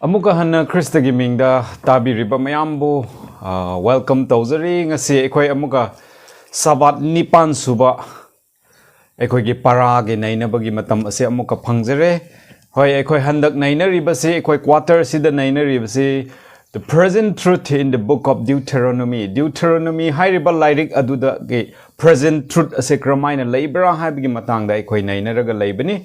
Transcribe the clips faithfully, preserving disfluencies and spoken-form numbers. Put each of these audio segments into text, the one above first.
ꯑꯃꯨꯛꯀ ꯍꯟꯅ ꯈ꯭ꯔꯤꯁꯇꯒꯤ ꯃꯤꯡꯗ ꯇꯥꯕꯤꯔꯤꯕ ꯃꯌꯥꯝꯕꯨ, ꯑ, welcome ꯇꯧꯖꯔꯤ꯫ ꯉꯁꯤ ꯑꯩꯈꯣꯏ ꯑꯃꯨꯛꯀ ꯁꯥꯕꯥꯠ ꯅꯤꯄꯥꯟ ꯁꯨꯕ ꯑꯩꯈꯣꯏꯒꯤ ꯄꯔꯥꯒꯤ ꯅꯩꯅꯕꯒꯤ ꯃꯇꯝ ꯑꯁꯤ ꯑꯃꯨꯛꯀ ꯐꯪꯖꯔꯦ꯫ ꯍꯣꯏ, ꯑꯩꯈꯣꯏ ꯍꯟꯗꯛ ꯅꯩꯅꯔꯤꯕꯁꯤ, ꯑꯩꯈꯣꯏ quarter ꯁꯤꯗ ꯅꯩꯅꯔꯤꯕꯁꯤ The Present Truth in the Book of Deuteronomy꯫ Deuteronomy ꯍꯥꯏꯔꯤꯕ ꯂꯥꯏꯔꯤꯛ ꯑꯗꯨꯗꯒꯤ present truth ꯑꯁꯦ ꯀꯔꯝꯍꯥꯏꯅ ꯂꯩꯕ꯭ꯔꯥ ꯍꯥꯏꯕꯒꯤ ꯃꯇꯥꯡꯗ ꯑꯩꯈꯣꯏ ꯅꯩꯅꯔꯒ ꯂꯩꯕꯅꯤ꯫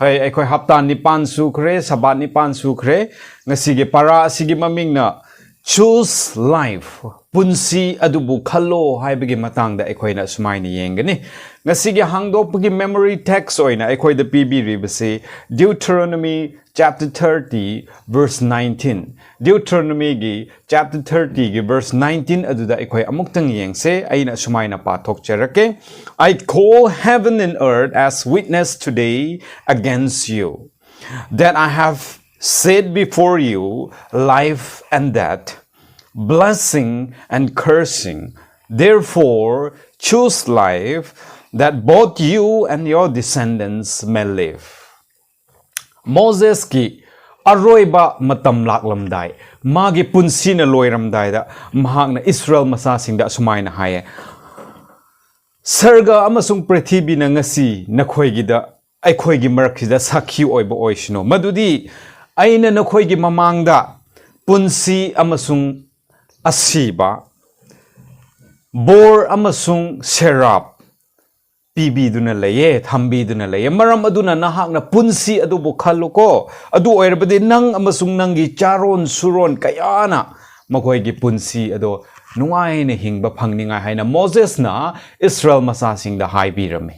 ꯍꯣꯏ, ꯑꯩꯈꯣꯏ ꯍꯞꯇꯥ ꯅꯤꯄꯥꯟ ꯁꯨꯈ꯭ꯔꯦ, ꯁꯥꯕꯥꯠ ꯅꯤꯄꯥꯟ ꯁꯨꯈ꯭ꯔꯦ꯫ ꯉꯁꯤꯒꯤ ꯄꯔꯥ ꯑꯁꯤꯒꯤ ꯃꯃꯤꯡꯅ Choose Life, ꯄꯨꯟꯁꯤ ꯑꯗꯨꯕꯨ ꯈꯜꯂꯣ ꯍꯥꯏꯕꯒꯤ ꯃꯇꯥꯡꯗ ꯑꯩꯈꯣꯏꯅ ꯁꯨꯃꯥꯏꯅ ꯌꯦꯡꯒꯅꯤ꯫ ꯉꯁꯤꯒꯤ ꯍꯥꯡꯗꯣꯛꯄꯒꯤ memory text ꯑꯣꯏꯅ ꯑꯩꯈꯣꯏꯗ ꯄꯤꯕꯤꯔꯤꯕꯁꯤ Deuteronomy chapter thirty, verse nineteen꯫ Deuteronomyꯒꯤ chapter thirtyꯒꯤ verse nineteen ꯑꯗꯨꯗ ꯑꯩꯈꯣꯏ ꯑꯃꯨꯛꯇꯪ ꯌꯦꯡꯁꯦ꯫ ꯑꯩꯅ ꯁꯨꯃꯥꯏꯅ ꯄꯥꯊꯣꯛꯆꯔꯛꯀꯦ꯫ "I call heaven and earth as witness today against you, that I have set before you life and death, blessing and cursing. Therefore, choose life, that both you and your descendants may live." ꯃꯣꯖꯦꯁꯀꯤ ꯑꯔꯣꯏꯕ ꯃꯇꯝ ꯂꯥꯛꯂꯝꯗꯥꯏ, ꯃꯥꯒꯤ ꯄꯨꯟꯁꯤꯅ ꯂꯣꯏꯔꯝꯗꯥꯏꯗ, ꯃꯍꯥꯛꯅ ꯏꯁꯔꯥꯌꯦꯜ ꯃꯆꯥꯁꯤꯡꯗ ꯑꯁꯨꯃꯥꯏꯅ ꯍꯥꯏꯌꯦ, "ꯁꯔꯒ ꯑꯃꯁꯨꯡ ꯄ꯭ꯔꯤꯊꯤꯕꯤꯅ ꯉꯁꯤ ꯅꯈꯣꯏꯒꯤꯗ, ꯑꯩꯈꯣꯏꯒꯤ ꯃꯔꯛꯁꯤꯗ ꯁꯥꯈꯤ ꯑꯣꯏꯕ ꯑꯣꯏꯁꯅꯨ, ꯃꯗꯨꯗꯤ ꯑꯩꯅ ꯅꯈꯣꯏꯒꯤ ꯃꯃꯥꯡꯗ ꯄꯨꯟꯁꯤ ꯑꯃꯁꯨꯡ ꯑꯁꯤꯕ, ꯕꯣꯔ ꯑꯃꯁꯨꯡ ꯁꯦꯔꯥꯞ ꯄꯤꯕꯤꯗꯨꯅ ꯂꯩꯌꯦ, ꯊꯝꯕꯤꯗꯨꯅ ꯂꯩꯌꯦ꯫ ꯃꯔꯝ ꯑꯗꯨꯅ ꯅꯍꯥꯛꯅ ꯄꯨꯟꯁꯤ ꯑꯗꯨꯕꯨ ꯈꯜꯂꯨꯀꯣ꯫ ꯑꯗꯨ ꯑꯣꯏꯔꯕꯗꯤ ꯅꯪ ꯑꯃꯁꯨꯡ ꯅꯪꯒꯤ ꯆꯥꯔꯣꯟ ꯁꯨꯔꯣꯟ ꯀꯌꯥꯅ ꯃꯈꯣꯏꯒꯤ ꯄꯨꯟꯁꯤ ꯑꯗꯣ ꯅꯨꯡꯉꯥꯏꯅ ꯍꯤꯡꯕ ꯐꯪꯅꯤꯡꯉꯥꯏ" ꯍꯥꯏꯅ ꯃꯣꯖꯦꯁꯅ ꯏꯁꯔꯥꯌꯦꯜ ꯃꯆꯥꯁꯤꯡꯗ ꯍꯥꯏꯕꯤꯔꯝꯃꯤ꯫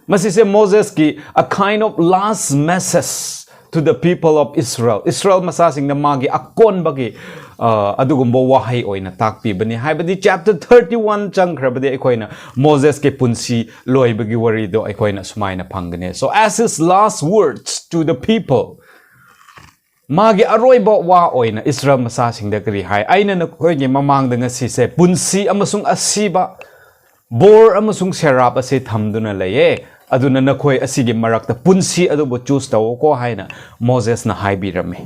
ꯃꯁꯤꯁꯦ ꯃꯣꯖꯦꯁꯀꯤ a kind of last message to the people of Israel꯫ ꯏꯁꯔꯥꯌꯦꯜ ꯃꯆꯥꯁꯤꯡꯗ ꯃꯥꯒꯤ ꯑꯀꯣꯟꯕꯒꯤ, ꯑ, ꯑꯗꯨꯒꯨꯝꯕ ꯋꯥꯍꯩ ꯑꯣꯏꯅ ꯇꯥꯛꯄꯤꯕꯅꯤ꯫ ꯍꯥꯏꯕꯗꯤ chapter thirty one ꯆꯪꯈ꯭ꯔꯕꯗꯤ ꯑꯩꯈꯣꯏꯅ ꯃꯣꯖꯦꯁꯀꯤ ꯄꯨꯟꯁꯤ ꯂꯣꯏꯕꯒꯤ ꯋꯥꯔꯤꯗꯣ ꯑꯩꯈꯣꯏꯅ ꯁꯨꯃꯥꯏꯅ ꯐꯪꯒꯅꯤ꯫ So as his last words to the people, ꯃꯥꯒꯤ ꯑꯔꯣꯏꯕ ꯋꯥ ꯑꯣꯏꯅ ꯏꯁꯔꯥꯌꯦꯜ ꯃꯆꯥꯁꯤꯡꯗ ꯀꯔꯤ ꯍꯥꯏ? "ꯑꯩꯅ ꯅꯈꯣꯏꯒꯤ ꯃꯃꯥꯡꯗ ꯉꯁꯤꯁꯦ ꯄꯨꯟꯁꯤ ꯑꯃꯁꯨꯡ ꯑꯁꯤꯕ, ꯕꯣꯔ ꯑꯃꯁꯨꯡ ꯁꯦꯔꯥꯞ ꯑꯁꯤ ꯊꯝꯗꯨꯅ ꯂꯩꯌꯦ꯫ ꯑꯗꯨꯅ ꯅꯈꯣꯏ ꯑꯁꯤꯒꯤ ꯃꯔꯛꯇ ꯄꯨꯟꯁꯤ ꯑꯗꯨꯕꯨ choose ꯇꯧꯑꯣꯀꯣ" ꯍꯥꯏꯅ ꯃꯣꯖꯦꯁꯅ ꯍꯥꯏꯕꯤꯔꯝꯃꯤ꯫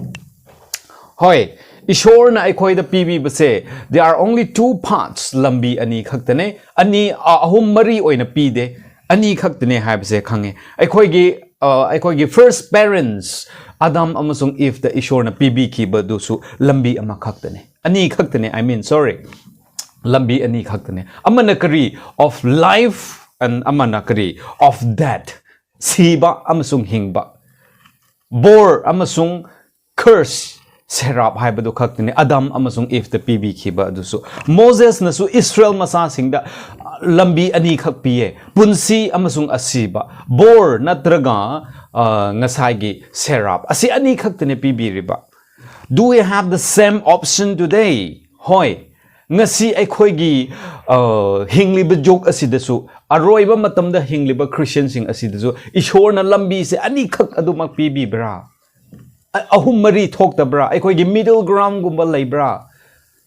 ꯍꯣꯏ, ꯏꯁꯣꯔꯅ ꯑꯩꯈꯣꯏꯗ ꯄꯤꯕꯤꯕꯁꯦ, there are only two paths, ꯂꯝꯕꯤ ꯑꯅꯤ ꯈꯛꯇꯅꯦ꯫ ꯑꯅꯤ, ꯑ, ꯑꯍꯨꯝ, ꯃꯔꯤ ꯑꯣꯏꯅ ꯄꯤꯗꯦ, ꯑꯅꯤ ꯈꯛꯇꯅꯦ ꯍꯥꯏꯕꯁꯦ ꯈꯪꯉꯦ꯫ ꯑꯩꯈꯣꯏꯒꯤ, ꯑ, ꯑꯩꯈꯣꯏꯒꯤ first parents, ꯑꯗꯥꯝ ꯑꯃꯁꯨꯡ ꯏꯚꯇ ꯏꯁꯣꯔꯅ ꯄꯤꯕꯤꯈꯤꯕꯗꯨꯁꯨ ꯂꯝꯕꯤ ꯑꯃꯈꯛꯇꯅꯦ, ꯑꯅꯤ ꯈꯛꯇꯅꯦ, I mean, sorry, ꯂꯝꯕꯤ ꯑꯅꯤ ꯈꯛꯇꯅꯦ꯫ ꯑꯃꯅ ꯀꯔꯤ? Of life, and ꯑꯃꯅ ꯀꯔꯤ? Of death, ꯁꯤꯕ ꯑꯃꯁꯨꯡ ꯍꯤꯡꯕ, ꯕꯣꯔ ꯑꯃꯁꯨꯡ curse, ꯁꯦꯔꯥꯞ ꯍꯥꯏꯕꯗꯨ ꯈꯛꯇꯅꯤ ꯑꯗꯥꯝ ꯑꯃꯁꯨꯡ ꯏꯚꯇ ꯄꯤꯕꯤꯈꯤꯕ ꯑꯗꯨꯁꯨ꯫ ꯃꯣꯖꯦꯁꯅꯁꯨ ꯏꯁꯔꯦꯜ ꯃꯆꯥꯁꯤꯡꯗ, ꯑ, ꯂꯝꯕꯤ ꯑꯅꯤꯈꯛ ꯄꯤꯌꯦ, ꯄꯨꯟꯁꯤ ꯑꯃꯁꯨꯡ ꯑꯁꯤꯕ, ꯕꯣꯔ ꯅꯠꯇ꯭ꯔꯒ, ꯑ, ꯉꯁꯥꯏꯒꯤ ꯁꯦꯔꯥꯞ, ꯑꯁꯤ ꯑꯅꯤꯈꯛꯇꯅꯦ ꯄꯤꯕꯤꯔꯤꯕ꯫ Do we have the same option today? ꯍꯣꯏ, ꯉꯁꯤ ꯑꯩꯈꯣꯏꯒꯤ, ꯑ, ꯍꯤꯡꯂꯤꯕ ꯖꯨꯒ ꯑꯁꯤꯗꯁꯨ, ꯑꯔꯣꯏꯕ ꯃꯇꯝꯗ ꯍꯤꯡꯂꯤꯕ ꯈ꯭ꯔꯤꯁꯇꯤꯌꯟꯁꯤꯡ ꯑꯁꯤꯗꯁꯨ ꯏꯁꯣꯔꯅ ꯂꯝꯕꯤꯁꯦ ꯑꯅꯤꯈꯛ ꯑꯗꯨꯃꯛ ꯄꯤꯕꯤꯕ꯭ꯔꯥ? ꯑ-, ꯑꯍꯨꯝ ꯃꯔꯤ ꯊꯣꯛꯇꯕ꯭ꯔꯥ? ꯑꯩꯈꯣꯏꯒꯤ middle ground ꯒꯨꯝꯕ ꯂꯩꯕ꯭ꯔꯥ?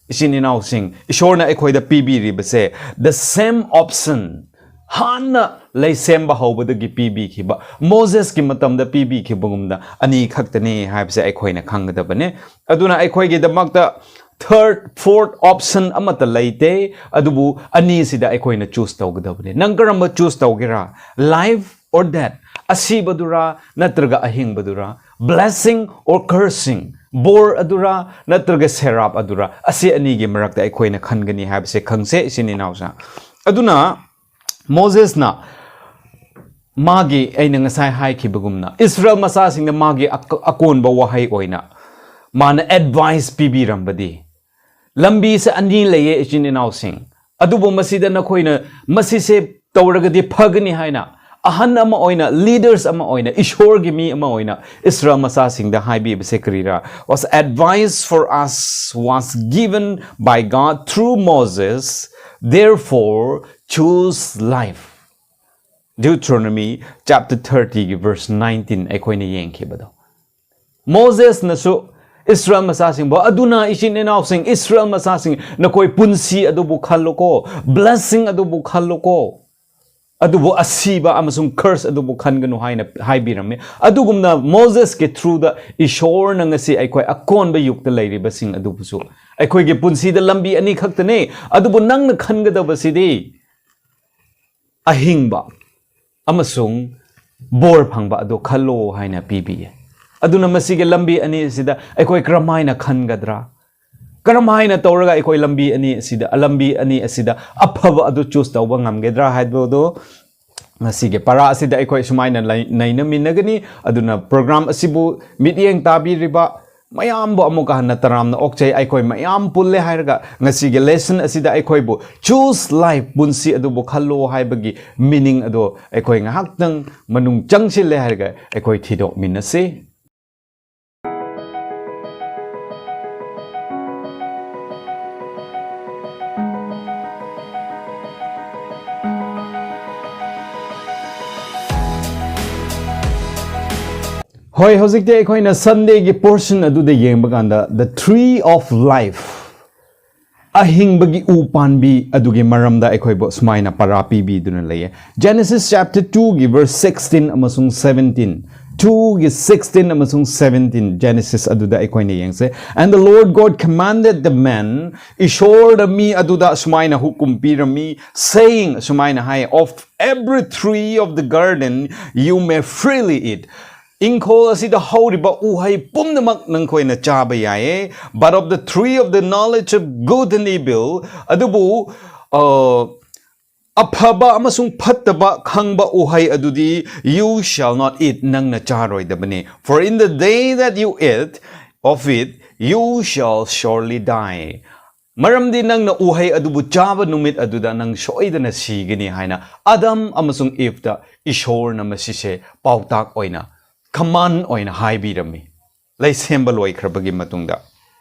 ꯏꯆꯤꯟ ꯏꯅꯥꯎꯁꯤꯡ, ꯏꯁꯣꯔꯅ ꯑꯩꯈꯣꯏꯗ ꯄꯤꯕꯤꯔꯤꯕꯁꯦ, the same option, ꯍꯥꯟꯅ ꯂꯩꯁꯦꯝꯕ ꯍꯧꯕꯗꯒꯤ ꯄꯤꯕꯤꯈꯤꯕ, ꯃꯣꯖꯦꯁꯀꯤ ꯃꯇꯝꯗ ꯄꯤꯕꯤꯈꯤꯕꯒꯨꯝꯅ ꯑꯅꯤ ꯈꯛꯇꯅꯤ ꯍꯥꯏꯕꯁꯦ ꯑꯩꯈꯣꯏꯅ ꯈꯪꯒꯗꯕꯅꯦ꯫ ꯑꯗꯨꯅ ꯑꯩꯈꯣꯏꯒꯤꯗꯃꯛꯇ third, fourth option ꯑꯃꯠꯇ ꯂꯩꯇꯦ, ꯑꯗꯨꯕꯨ ꯑꯅꯤꯁꯤꯗ ꯑꯩꯈꯣꯏꯅ choose ꯇꯧꯒꯗꯕꯅꯦ꯫ ꯅꯪ ꯀꯔꯝꯕ choose ꯇꯧꯒꯦꯔꯥ? Life or death? ꯑꯁꯤꯕꯗꯨꯔꯥ ꯅꯠꯇ꯭ꯔꯒ ꯑꯍꯤꯡꯕꯗꯨꯔꯥ? Blessing or cursing? ꯕꯣꯔ ꯑꯗꯨꯔꯥ ꯅꯠꯇ꯭ꯔꯒ ꯁꯦꯔꯥꯞ ꯑꯗꯨꯔꯥ? ꯑꯁꯤ ꯑꯅꯤꯒꯤ ꯃꯔꯛꯇ ꯑꯩꯈꯣꯏꯅ ꯈꯟꯒꯅꯤ ꯍꯥꯏꯕꯁꯦ ꯈꯪꯁꯦ, ꯏꯆꯤꯟ ꯏꯅꯥꯎꯁꯤꯡ꯫ ꯑꯗꯨꯅ ꯃꯣꯖꯦꯁꯅ ꯃꯥꯒꯤ, ꯑꯩꯅ ꯉꯁꯥꯏ ꯍꯥꯏꯈꯤꯕꯒꯨꯝꯅ, ꯏꯁꯔꯦꯜ ꯃꯆꯥꯁꯤꯡꯗ ꯃꯥꯒꯤ ꯑꯀ-, ꯑꯀꯣꯟꯕ ꯋꯥꯍꯩ ꯑꯣꯏꯅ ꯃꯥꯅ advice ꯄꯤꯕꯤꯔꯝꯕꯗꯤ, ꯂꯝꯕꯤꯁꯦ ꯑꯅꯤ ꯂꯩꯌꯦ, ꯏꯆꯤꯟ ꯏꯅꯥꯎꯁꯤꯡ, ꯑꯗꯨꯕꯨ ꯃꯁꯤꯗ ꯅꯈꯣꯏꯅ ꯃꯁꯤꯁꯦ ꯇꯧꯔꯒꯗꯤ ꯐꯒꯅꯤ ꯍꯥꯏꯅ ꯑꯍꯟ ꯑꯃ ꯑꯣꯏꯅ, leaders ꯑꯃ ꯑꯣꯏꯅ, ꯏꯁꯣꯔꯒꯤ ꯃꯤ ꯑꯃ ꯑꯣꯏꯅ ꯏꯁꯔꯦꯜ ꯃꯆꯥꯁꯤꯡꯗ ꯍꯥꯏꯕꯤꯕꯁꯦ ꯀꯔꯤꯔꯥ? Was advice for us was given by God through Moses, therefore choose life. Deuteronomy chapter thirty ꯒꯤ verse nineteen ꯑꯩꯈꯣꯏꯅ ꯌꯦꯡꯈꯤꯕꯗꯣ꯫ ꯃꯣꯖꯦꯁꯅꯁꯨ ꯏꯁꯔꯦꯜ ꯃꯆꯥꯁꯤꯡꯕꯨ, "ꯑꯗꯨꯅ ꯏꯆꯤꯟ ꯏꯅꯥꯎꯁꯤꯡ, ꯏꯁꯔꯦꯜ ꯃꯆꯥꯁꯤꯡ, ꯅꯈꯣꯏ ꯄꯨꯟꯁꯤ ꯑꯗꯨꯕꯨ ꯈꯜꯂꯨꯀꯣ, blessing ꯑꯗꯨꯕꯨ ꯈꯜꯂꯨꯀꯣ, ꯑꯗꯨꯕꯨ ꯑꯁꯤꯕ ꯑꯃꯁꯨꯡ curse ꯑꯗꯨꯕꯨ ꯈꯟꯒꯅꯨ ꯍꯥꯏꯅ ꯍꯥꯏꯕꯤꯔꯝꯃꯤ꯫ ꯑꯗꯨꯒꯨꯝꯅ ꯃꯣꯖꯦꯁꯀꯤ through ꯗ ꯏꯁꯣꯔꯅ ꯉꯁꯤ ꯑꯩꯈꯣꯏ ꯑꯀꯣꯟꯕ ꯌꯨꯒꯇ ꯂꯩꯔꯤꯕꯁꯤꯡ ꯑꯗꯨꯕꯨꯁꯨ ꯑꯩꯈꯣꯏꯒꯤ ꯄꯨꯟꯁꯤꯗ ꯂꯝꯕꯤ ꯑꯅꯤ ꯈꯛꯇꯅꯦ, ꯑꯗꯨꯕꯨ ꯅꯪꯅ ꯈꯟꯒꯗꯕꯁꯤꯗꯤ ꯑꯍꯤꯡꯕ ꯑꯃꯁꯨꯡ ꯕꯣꯔ ꯐꯪꯕ ꯑꯗꯨ ꯈꯜꯂꯣ ꯍꯥꯏꯅ ꯄꯤꯕꯤꯌꯦ꯫ ꯑꯗꯨꯅ ꯃꯁꯤꯒꯤ ꯂꯝꯕꯤ ꯑꯅꯤ ꯑꯁꯤꯗ ꯑꯩꯈꯣꯏ ꯀꯔꯝ ꯍꯥꯏꯅ ꯈꯟꯒꯗ꯭ꯔꯥ? ꯀꯔꯝ ꯍꯥꯏꯅ ꯇꯧꯔꯒ ꯑꯩꯈꯣꯏ ꯂꯝꯕꯤ ꯑꯅꯤ ꯑꯁꯤꯗ, ꯂꯝꯕꯤ ꯑꯅꯤ ꯑꯁꯤꯗ ꯑꯐꯕ ꯑꯗꯨ choose ꯇꯧꯕ ꯉꯝꯒꯗ꯭ꯔꯥ ꯍꯥꯏꯕꯗꯨ ꯉꯁꯤꯒꯤ ꯄꯔꯥ ꯑꯁꯤꯗ ꯑꯩꯈꯣꯏ ꯁꯨꯃꯥꯏꯅ ꯂꯩ-, ꯅꯩꯅꯃꯤꯟꯅꯒꯅꯤ꯫ ꯑꯗꯨꯅ program ꯑꯁꯤꯕꯨ ꯃꯤꯠꯌꯦꯡ ꯇꯥꯕꯤꯔꯤꯕ ꯃꯌꯥꯝꯕꯨ ꯑꯃꯨꯛꯀ ꯍꯟꯅ ꯇꯔꯥꯝꯅ ꯑꯣꯛꯆꯩ꯫ ꯑꯩꯈꯣꯏ ꯃꯌꯥꯝ ꯄꯨꯜꯂꯦ ꯍꯥꯏꯔꯒ ꯉꯁꯤꯒꯤ lesson ꯑꯁꯤꯗ ꯑꯩꯈꯣꯏꯕꯨ choose life, ꯄꯨꯟꯁꯤ ꯑꯗꯨꯕꯨ ꯈꯜꯂꯣ ꯍꯥꯏꯕꯒꯤ meaning ꯑꯗꯣ ꯑꯩꯈꯣꯏ ꯉꯥꯏꯍꯥꯛꯇꯪ ꯃꯅꯨꯡ ꯆꯪꯁꯤꯜꯂꯦ ꯍꯥꯏꯔꯒ ꯑꯩꯈꯣꯏ ꯊꯤꯗꯣꯛꯃꯤꯟꯅꯁꯤ꯫ ꯍꯣꯏ, ꯍꯧꯖꯤꯛꯇꯤ ꯑꯩꯈꯣꯏꯅ Sunday ꯒꯤ portion ꯑꯗꯨꯗ ꯌꯦꯡꯕ ꯀꯥꯟꯗ the tree of life, ꯑꯍꯤꯡꯕꯒꯤ ꯎ ꯄꯥꯟꯕꯤ ꯑꯗꯨꯒꯤ ꯃꯔꯝꯗ ꯑꯩꯈꯣꯏꯕꯨ ꯁꯨꯃꯥꯏꯅ ꯄꯔꯥ ꯄꯤꯕꯤꯗꯨꯅ ꯂꯩꯌꯦ꯫ Genesis chapter two ꯒꯤ verse sixteen ꯑꯃꯁꯨꯡ seventeen, two ꯒꯤ sixteen ꯑꯃꯁꯨꯡ seventeen, Genesis ꯑꯗꯨꯗ ꯑꯩꯈꯣꯏꯅ ꯌꯦꯡꯁꯦ꯫ And the Lord God commanded the man, ꯏꯁꯣꯔꯅ ꯃꯤ ꯑꯗꯨꯗ ꯁꯨꯃꯥꯏꯅ ꯍꯨꯀꯨꯝ ꯄꯤꯔꯝꯃꯤ, saying, ꯁꯨꯃꯥꯏꯅ ꯍꯥꯏ, "Of every tree of the garden you may freely eat." ꯏꯪꯈꯣꯜ ꯑꯁꯤꯗ ꯍꯧꯔꯤꯕ ꯎꯍꯩ ꯄꯨꯝꯅꯃꯛ ꯅꯈꯣꯏꯅ ꯆꯥꯕ ꯌꯥꯏꯌꯦ, but of the tree of the knowledge of good and evil, ꯑꯗꯨꯕꯨ, ꯑ, ꯑꯐꯕ ꯑꯃꯁꯨꯡ ꯐꯠꯇꯕ ꯈꯪꯕ ꯎꯍꯩ ꯑꯗꯨꯗꯤ you shall not eat, ꯅꯪꯅ ꯆꯥꯔꯣꯏꯗꯕꯅꯤ, for in the day that you eat of it you shall surely die. ꯃꯔꯝꯗꯤ ꯅꯪꯅ ꯎꯍꯩ ꯑꯗꯨꯕꯨ ꯆꯥꯕ ꯅꯨꯃꯤꯠ ꯑꯗꯨꯗ ꯅꯪ ꯁꯣꯏꯗꯅ ꯁꯤꯒꯅꯤ ꯍꯥꯏꯅ ꯑꯗꯝ ꯑꯃꯁꯨꯡ ꯏꯚꯇ ꯏꯁꯣꯔꯅ ꯃꯁꯤꯁꯦ ꯄꯥꯎꯇꯥꯛ ꯑꯣꯏꯅ, command ꯑꯣꯏꯅ ꯍꯥꯏꯕꯤꯔꯝꯃꯤ, ꯂꯩ ꯁꯦꯝꯕ ꯂꯣꯏꯈ꯭ꯔꯕꯒꯤ ꯃꯇꯨꯡꯗ꯫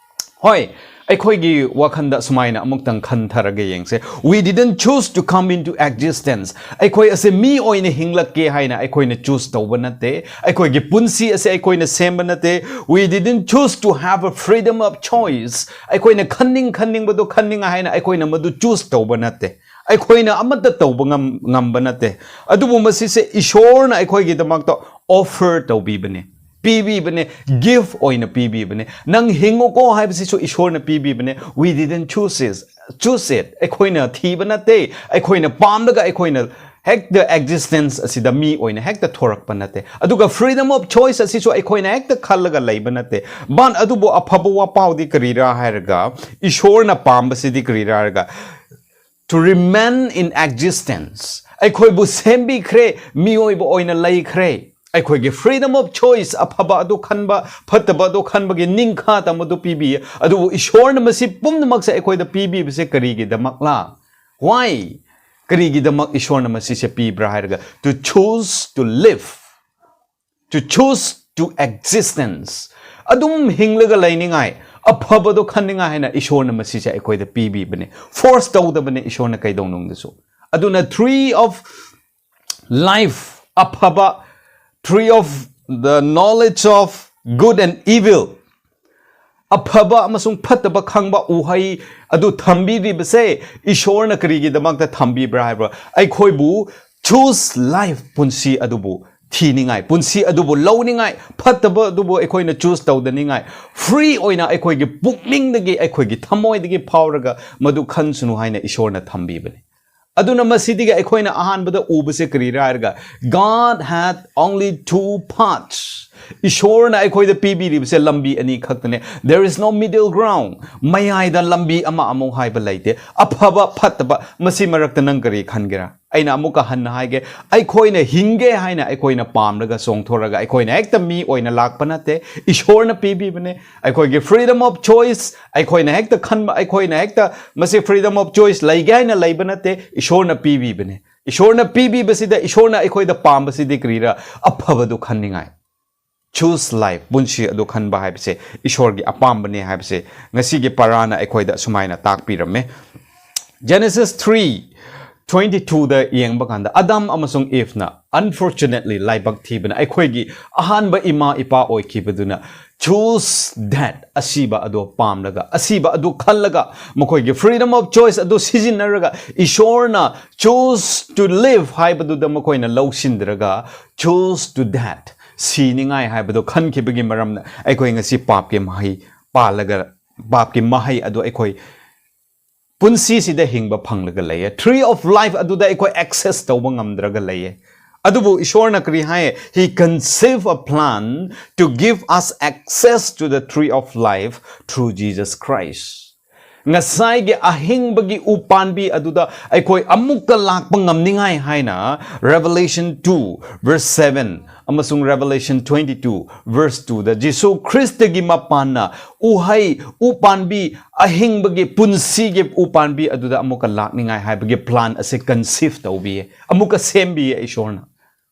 ꯍꯣꯏ, ꯑꯩꯈꯣꯏꯒꯤ ꯋꯥꯈꯟꯗ ꯁꯨꯃꯥꯏꯅ ꯑꯃꯨꯛꯇꯪ ꯈꯟꯊꯔꯒ ꯌꯦꯡꯁꯦ, "We didn't choose to come into existence." ꯑꯩꯈꯣꯏ ꯑꯁꯦ ꯃꯤ ꯑꯣꯏꯅ ꯍꯤꯡꯂꯛꯀꯦ ꯍꯥꯏꯅ ꯑꯩꯈꯣꯏꯅ choose ꯇꯧꯕ ꯅꯠꯇꯦ꯫ ꯑꯩꯈꯣꯏꯒꯤ ꯄꯨꯟꯁꯤ ꯑꯁꯦ ꯑꯩꯈꯣꯏꯅ ꯁꯦꯝꯕ ꯅꯠꯇꯦ꯫ "We didn't choose to have a freedom of choice." ꯑꯩꯈꯣꯏꯅ ꯈꯟꯅꯤꯡ ꯈꯟꯅꯤꯡꯕꯗꯣ ꯈꯟꯅꯤꯡꯉꯥꯏ ꯍꯥꯏꯅ ꯑꯩꯈꯣꯏꯅ ꯃꯗꯨ choose ꯇꯧꯕ ꯅꯠꯇꯦ꯫ ꯑꯩꯈꯣꯏꯅ ꯑꯃꯠꯇ ꯇꯧꯕ ꯉꯝ-, ꯉꯝꯕ ꯅꯠꯇꯦ꯫ ꯑꯗꯨꯕꯨ ꯃꯁꯤꯁꯦ ꯏꯁꯣꯔꯅ ꯑꯩꯈꯣꯏꯒꯤꯗꯃꯛꯇ offer ꯇꯧꯕꯤꯕꯅꯦ, ꯄꯤꯕꯤꯕꯅꯦ, gift ꯑꯣꯏꯅ ꯄꯤꯕꯤꯕꯅꯦ꯫ "ꯅꯪ ꯍꯤꯡꯉꯨꯀꯣ" ꯍꯥꯏꯕꯁꯤꯁꯨ ꯏꯁꯣꯔꯅ ꯄꯤꯕꯤꯕꯅꯦ꯫ We didn't choose it, choose it. ꯑꯩꯈꯣꯏꯅ ꯊꯤꯕ ꯅꯠꯇꯦ꯫ ꯑꯩꯈꯣꯏꯅ ꯄꯥꯝꯂꯒ ꯑꯩꯈꯣꯏꯅ ꯍꯦꯛꯇ existence ꯑꯁꯤꯗ ꯃꯤ ꯑꯣꯏꯅ ꯍꯦꯛꯇ ꯊꯣꯔꯛꯄ ꯅꯠꯇꯦ꯫ ꯑꯗꯨꯒ freedom of choice ꯑꯁꯤꯁꯨ ꯑꯩꯈꯣꯏꯅ ꯍꯦꯛꯇ ꯈꯜꯂꯒ ꯂꯩꯕ ꯅꯠꯇꯦ꯫ But ꯑꯗꯨꯕꯨ ꯑꯐꯕ ꯋꯥꯄꯥꯎꯗꯤ ꯀꯔꯤꯔꯥ ꯍꯥꯏꯔꯒ, ꯏꯁꯣꯔꯅ ꯄꯥꯝꯕꯁꯤꯗꯤ ꯀꯔꯤꯔꯥ ꯍꯥꯏꯔꯒ, to remain in existence, ꯑꯩꯈꯣꯏꯕꯨ ꯁꯦꯝꯕꯤꯈ꯭ꯔꯦ, ꯃꯤꯑꯣꯏꯕ ꯑꯣꯏꯅ ꯂꯩꯈ꯭ꯔꯦ꯫ ꯑꯩꯈꯣꯏꯒꯤ freedom of choice, ꯑꯐꯕ ꯑꯗꯨ ꯈꯟꯕ, ꯐꯠꯇꯕ ꯑꯗꯨ ꯈꯟꯕꯒꯤ ꯅꯤꯡꯈꯥ ꯇꯝꯕꯗꯨ ꯄꯤꯕꯤꯌꯦ꯫ ꯑꯗꯨꯕꯨ ꯏꯁꯣꯔꯅ ꯃꯁꯤ ꯄꯨꯝꯅꯃꯛꯁꯦ ꯑꯩꯈꯣꯏꯗ ꯄꯤꯕꯤꯕꯁꯦ ꯀꯔꯤꯒꯤꯗꯃꯛꯂꯥ? Why? ꯀꯔꯤꯒꯤꯗꯃꯛ ꯏꯁꯣꯔꯅ ꯃꯁꯤꯁꯦ ꯄꯤꯕ꯭ꯔꯥ ꯍꯥꯏꯔꯒ, to choose to live, to choose to existence, ꯑꯗꯨꯝ ꯍꯤꯡꯂꯒ ꯂꯩꯅꯤꯡꯉꯥꯏ, ꯑꯐꯕꯗꯣ ꯈꯟꯅꯤꯡꯉꯥꯏ ꯍꯥꯏꯅ ꯏꯁꯣꯔꯅ ꯃꯁꯤꯁꯦ ꯑꯩꯈꯣꯏꯗ ꯄꯤꯕꯤꯕꯅꯦ꯫ Force ꯇꯧꯗꯕꯅꯦ ꯏꯁꯣꯔꯅ ꯀꯩꯗꯧꯅꯨꯡꯗꯁꯨ꯫ ꯑꯗꯨꯅ tree of life, ꯑꯐꯕ, tree of the knowledge of good and evil, ꯑꯐꯕ ꯑꯃꯁꯨꯡ ꯐꯠꯇꯕ ꯈꯪꯕ ꯎꯍꯩ ꯑꯗꯨ ꯊꯝꯕꯤꯔꯤꯕꯁꯦ ꯏꯁꯣꯔꯅ ꯀꯔꯤꯒꯤꯗꯃꯛꯇ ꯊꯝꯕꯤꯕ꯭ꯔꯥ ꯍꯥꯏꯕ꯭ꯔꯥ? ꯑꯩꯈꯣꯏꯕꯨ choose life, ꯄꯨꯟꯁꯤ ꯑꯗꯨꯕꯨ ꯊꯤꯅꯤꯡꯉꯥꯏ, ꯄꯨꯟꯁꯤ ꯑꯗꯨꯕꯨ ꯂꯧꯅꯤꯡꯉꯥꯏ, ꯐꯠꯇꯕ ꯑꯗꯨꯕꯨ ꯑꯩꯈꯣꯏꯅ choose ꯇꯧꯗꯅꯤꯡꯉꯥꯏ, free ꯑꯣꯏꯅ ꯑꯩꯈꯣꯏꯒꯤ ꯄꯨꯛꯅꯤꯡꯗꯒꯤ, ꯑꯩꯈꯣꯏꯒꯤ ꯊꯃꯣꯏꯗꯒꯤ ꯐꯥꯎꯔꯒ ꯃꯗꯨ ꯈꯟꯁꯅꯨ ꯍꯥꯏꯅ ꯏꯁꯣꯔꯅ ꯊꯝꯕꯤꯕꯅꯤ꯫ ꯑꯗꯨꯅ ꯃꯁꯤꯗꯒꯤ ꯑꯩꯈꯣꯏꯅ ꯑꯍꯥꯟꯕꯗ ꯎꯕꯁꯦ ꯀꯔꯤꯔꯥ ꯍꯥꯏꯔꯒ, God had only two paths. ꯏꯁꯣꯔꯅ ꯑꯩꯈꯣꯏꯗ ꯄꯤꯕꯤꯔꯤꯕꯁꯦ ꯂꯝꯕꯤ ꯑꯅꯤ ꯈꯛꯇꯅꯦ꯫ There is no middle ground. ꯃꯌꯥꯏꯗ ꯂꯝꯕꯤ ꯑꯃ ꯑꯃꯨꯛ ꯍꯥꯏꯕ ꯂꯩꯇꯦ꯫ ꯑꯐꯕ, ꯐꯠꯇꯕ, ꯃꯁꯤ ꯃꯔꯛꯇ ꯅꯪ ꯀꯔꯤ ꯈꯟꯒꯦꯔꯥ? ꯑꯩꯅ ꯑꯃꯨꯛꯀ ꯍꯟꯅ ꯍꯥꯏꯒꯦ, ꯑꯩꯈꯣꯏꯅ ꯍꯤꯡꯒꯦ ꯍꯥꯏꯅ ꯑꯩꯈꯣꯏꯅ ꯄꯥꯝꯂꯒ ꯆꯣꯡꯊꯣꯔꯒ ꯑꯩꯈꯣꯏꯅ ꯍꯦꯛꯇ ꯃꯤ ꯑꯣꯏꯅ ꯂꯥꯛꯄ ꯅꯠꯇꯦ, ꯏꯁꯣꯔꯅ ꯄꯤꯕꯤꯕꯅꯦ꯫ ꯑꯩꯈꯣꯏꯒꯤ freedom of choice, ꯑꯩꯈꯣꯏꯅ ꯍꯦꯛꯇ ꯈꯟꯕ, ꯑꯩꯈꯣꯏꯅ ꯍꯦꯛꯇ ꯃꯁꯤ freedom of choice ꯂꯩꯒꯦ ꯍꯥꯏꯅ ꯂꯩꯕ ꯅꯠꯇꯦ, ꯏꯁꯣꯔꯅ ꯄꯤꯕꯤꯕꯅꯦ꯫ ꯏꯁꯣꯔꯅ ꯄꯤꯕꯤꯕꯁꯤꯗ ꯏꯁꯣꯔꯅ ꯑꯩꯈꯣꯏꯗ ꯄꯥꯝꯕꯁꯤꯗꯤ ꯀꯔꯤꯔꯥ? ꯑꯐꯕꯗꯨ ꯈꯟꯅꯤꯡꯉꯥꯏ꯫ Choose life, ꯄꯨꯟꯁꯤ ꯑꯗꯨ ꯈꯟꯕ ꯍꯥꯏꯕꯁꯦ ꯏꯁꯣꯔꯒꯤ ꯑꯄꯥꯝꯕꯅꯦ ꯍꯥꯏꯕꯁꯦ ꯉꯁꯤꯒꯤ ꯄꯔꯥꯅ ꯑꯩꯈꯣꯏꯗ ꯑꯁꯨꯃꯥꯏꯅ ꯇꯥꯛꯄꯤꯔꯝꯃꯦ꯫ Genesis three, twenty-twoꯗ ꯌꯦꯡꯕ ꯀꯥꯟꯗ, ꯑꯗꯥꯝ ꯑꯃꯁꯨꯡ ꯏꯚꯅ, unfortunately, ꯂꯥꯏꯕꯛ ꯊꯤꯕꯅ, ꯑꯩꯈꯣꯏꯒꯤ ꯑꯍꯥꯟꯕ ꯏꯃꯥ ꯏꯄꯥ ꯑꯣꯏꯈꯤꯕꯗꯨꯅ, choose death, ꯑꯁꯤꯕ ꯑꯗꯨ ꯄꯥꯝꯂꯒ, ꯑꯁꯤꯕ ꯑꯗꯨ ꯈꯜꯂꯒ, ꯃꯈꯣꯏꯒꯤ freedom of choice ꯑꯗꯨ ꯁꯤꯖꯤꯟꯅꯔꯒ, ꯏꯁꯣꯔꯅ choose to live ꯍꯥꯏꯕꯗꯨꯗ ꯃꯈꯣꯏꯅ ꯂꯧꯁꯤꯟꯗ꯭ꯔꯒ, choose to death, ꯁꯤꯅꯤꯡꯉꯥꯏ ꯍꯥꯏꯕꯗꯨ ꯈꯟꯈꯤꯕꯒꯤ ꯃꯔꯝꯅ, ꯑꯩꯈꯣꯏ ꯉꯁꯤ ꯄꯥꯞꯀꯤ ꯃꯍꯩ ꯄꯥꯜꯂꯒ, ꯄꯥꯞꯀꯤ ꯃꯍꯩ ꯑꯗꯨ ꯑꯩꯈꯣꯏ ꯄꯨꯟꯁꯤꯁꯤꯗ ꯍꯤꯡꯕ ꯐꯪꯂꯒ ꯂꯩꯌꯦ꯫ Tree of life ꯑꯗꯨꯗ ꯑꯩꯈꯣꯏ access ꯇꯧꯕ ꯉꯝꯗ꯭ꯔꯒ ꯂꯩꯌꯦ꯫ ꯑꯗꯨꯕꯨ ꯏꯁꯣꯔꯅ ꯀꯔꯤ ꯍꯥꯏ? He conceived a plan to give us access to the tree of life through Jesus Christ. ꯉꯁꯥꯏꯒꯤ ꯑꯍꯤꯡꯕꯒꯤ ꯎ ꯄꯥꯟꯕꯤ ꯑꯗꯨꯗ ꯑꯩꯈꯣꯏ ꯑꯃꯨꯛꯀ ꯂꯥꯛꯄ ꯉꯝꯅꯤꯡꯉꯥꯏ ꯍꯥꯏꯅ, Revelation two verse seven ꯑꯃꯁꯨꯡ Revelation twenty-two verse twoꯗ ꯖꯤꯁꯨ ꯈ꯭ꯔꯤꯁꯇꯒꯤ ꯃꯄꯥꯟꯅ ꯎꯍꯩ, ꯎ ꯄꯥꯟꯕꯤ, ꯑꯍꯤꯡꯕꯒꯤ ꯄꯨꯟꯁꯤꯒꯤ ꯎ ꯄꯥꯟꯕꯤ ꯑꯗꯨꯗ ꯑꯃꯨꯛꯀ ꯂꯥꯛꯅꯤꯡꯉꯥꯏ ꯍꯥꯏꯕꯒꯤ plan ꯑꯁꯤ conceive ꯇꯧꯕꯤꯌꯦ, ꯑꯃꯨꯛꯀ ꯁꯦꯝꯕꯤꯌꯦ ꯏꯁꯣꯔꯅ꯫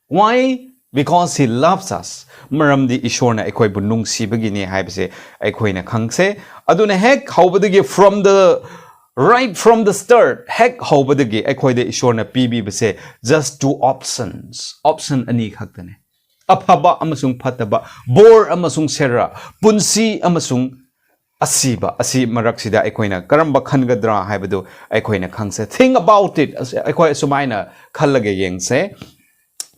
Why? Because he loves us. ꯃꯔꯝꯗꯤ ꯏꯁꯣꯔꯅ ꯑꯩꯈꯣꯏꯕꯨ ꯅꯨꯡꯁꯤꯕꯒꯤꯅꯤ ꯍꯥꯏꯕꯁꯦ ꯑꯩꯈꯣꯏꯅ ꯈꯪꯁꯦ꯫ ꯑꯗꯨꯅ ꯍꯦꯛ ꯍꯧꯕꯗꯒꯤ, from the, right from the start, ꯍꯦꯛ ꯍꯧꯕꯗꯒꯤ ꯑꯩꯈꯣꯏꯗ ꯏꯁꯣꯔꯅ ꯄꯤꯕꯤꯕꯁꯦ just two options, option ꯑꯅꯤ ꯈꯛꯇꯅꯦ꯫ ꯑꯐꯕ ꯑꯃꯁꯨꯡ ꯐꯠꯇꯕ, ꯕꯣꯔ ꯑꯃꯁꯨꯡ ꯁꯦꯔꯥ, ꯄꯨꯟꯁꯤ ꯑꯃꯁꯨꯡ ꯑꯁꯤꯕ, ꯑꯁꯤ ꯃꯔꯛꯁꯤꯗ ꯑꯩꯈꯣꯏꯅ ꯀꯔꯝꯕ ꯈꯟꯒꯗ꯭ꯔꯥ ꯍꯥꯏꯕꯗꯨ ꯑꯩꯈꯣꯏꯅ ꯈꯪꯁꯦ꯫ Think about it. ꯑꯁ-, ꯑꯩꯈꯣꯏ ꯑꯁꯨꯃꯥꯏꯅ ꯈꯜꯂꯒ ꯌꯦꯡꯁꯦ꯫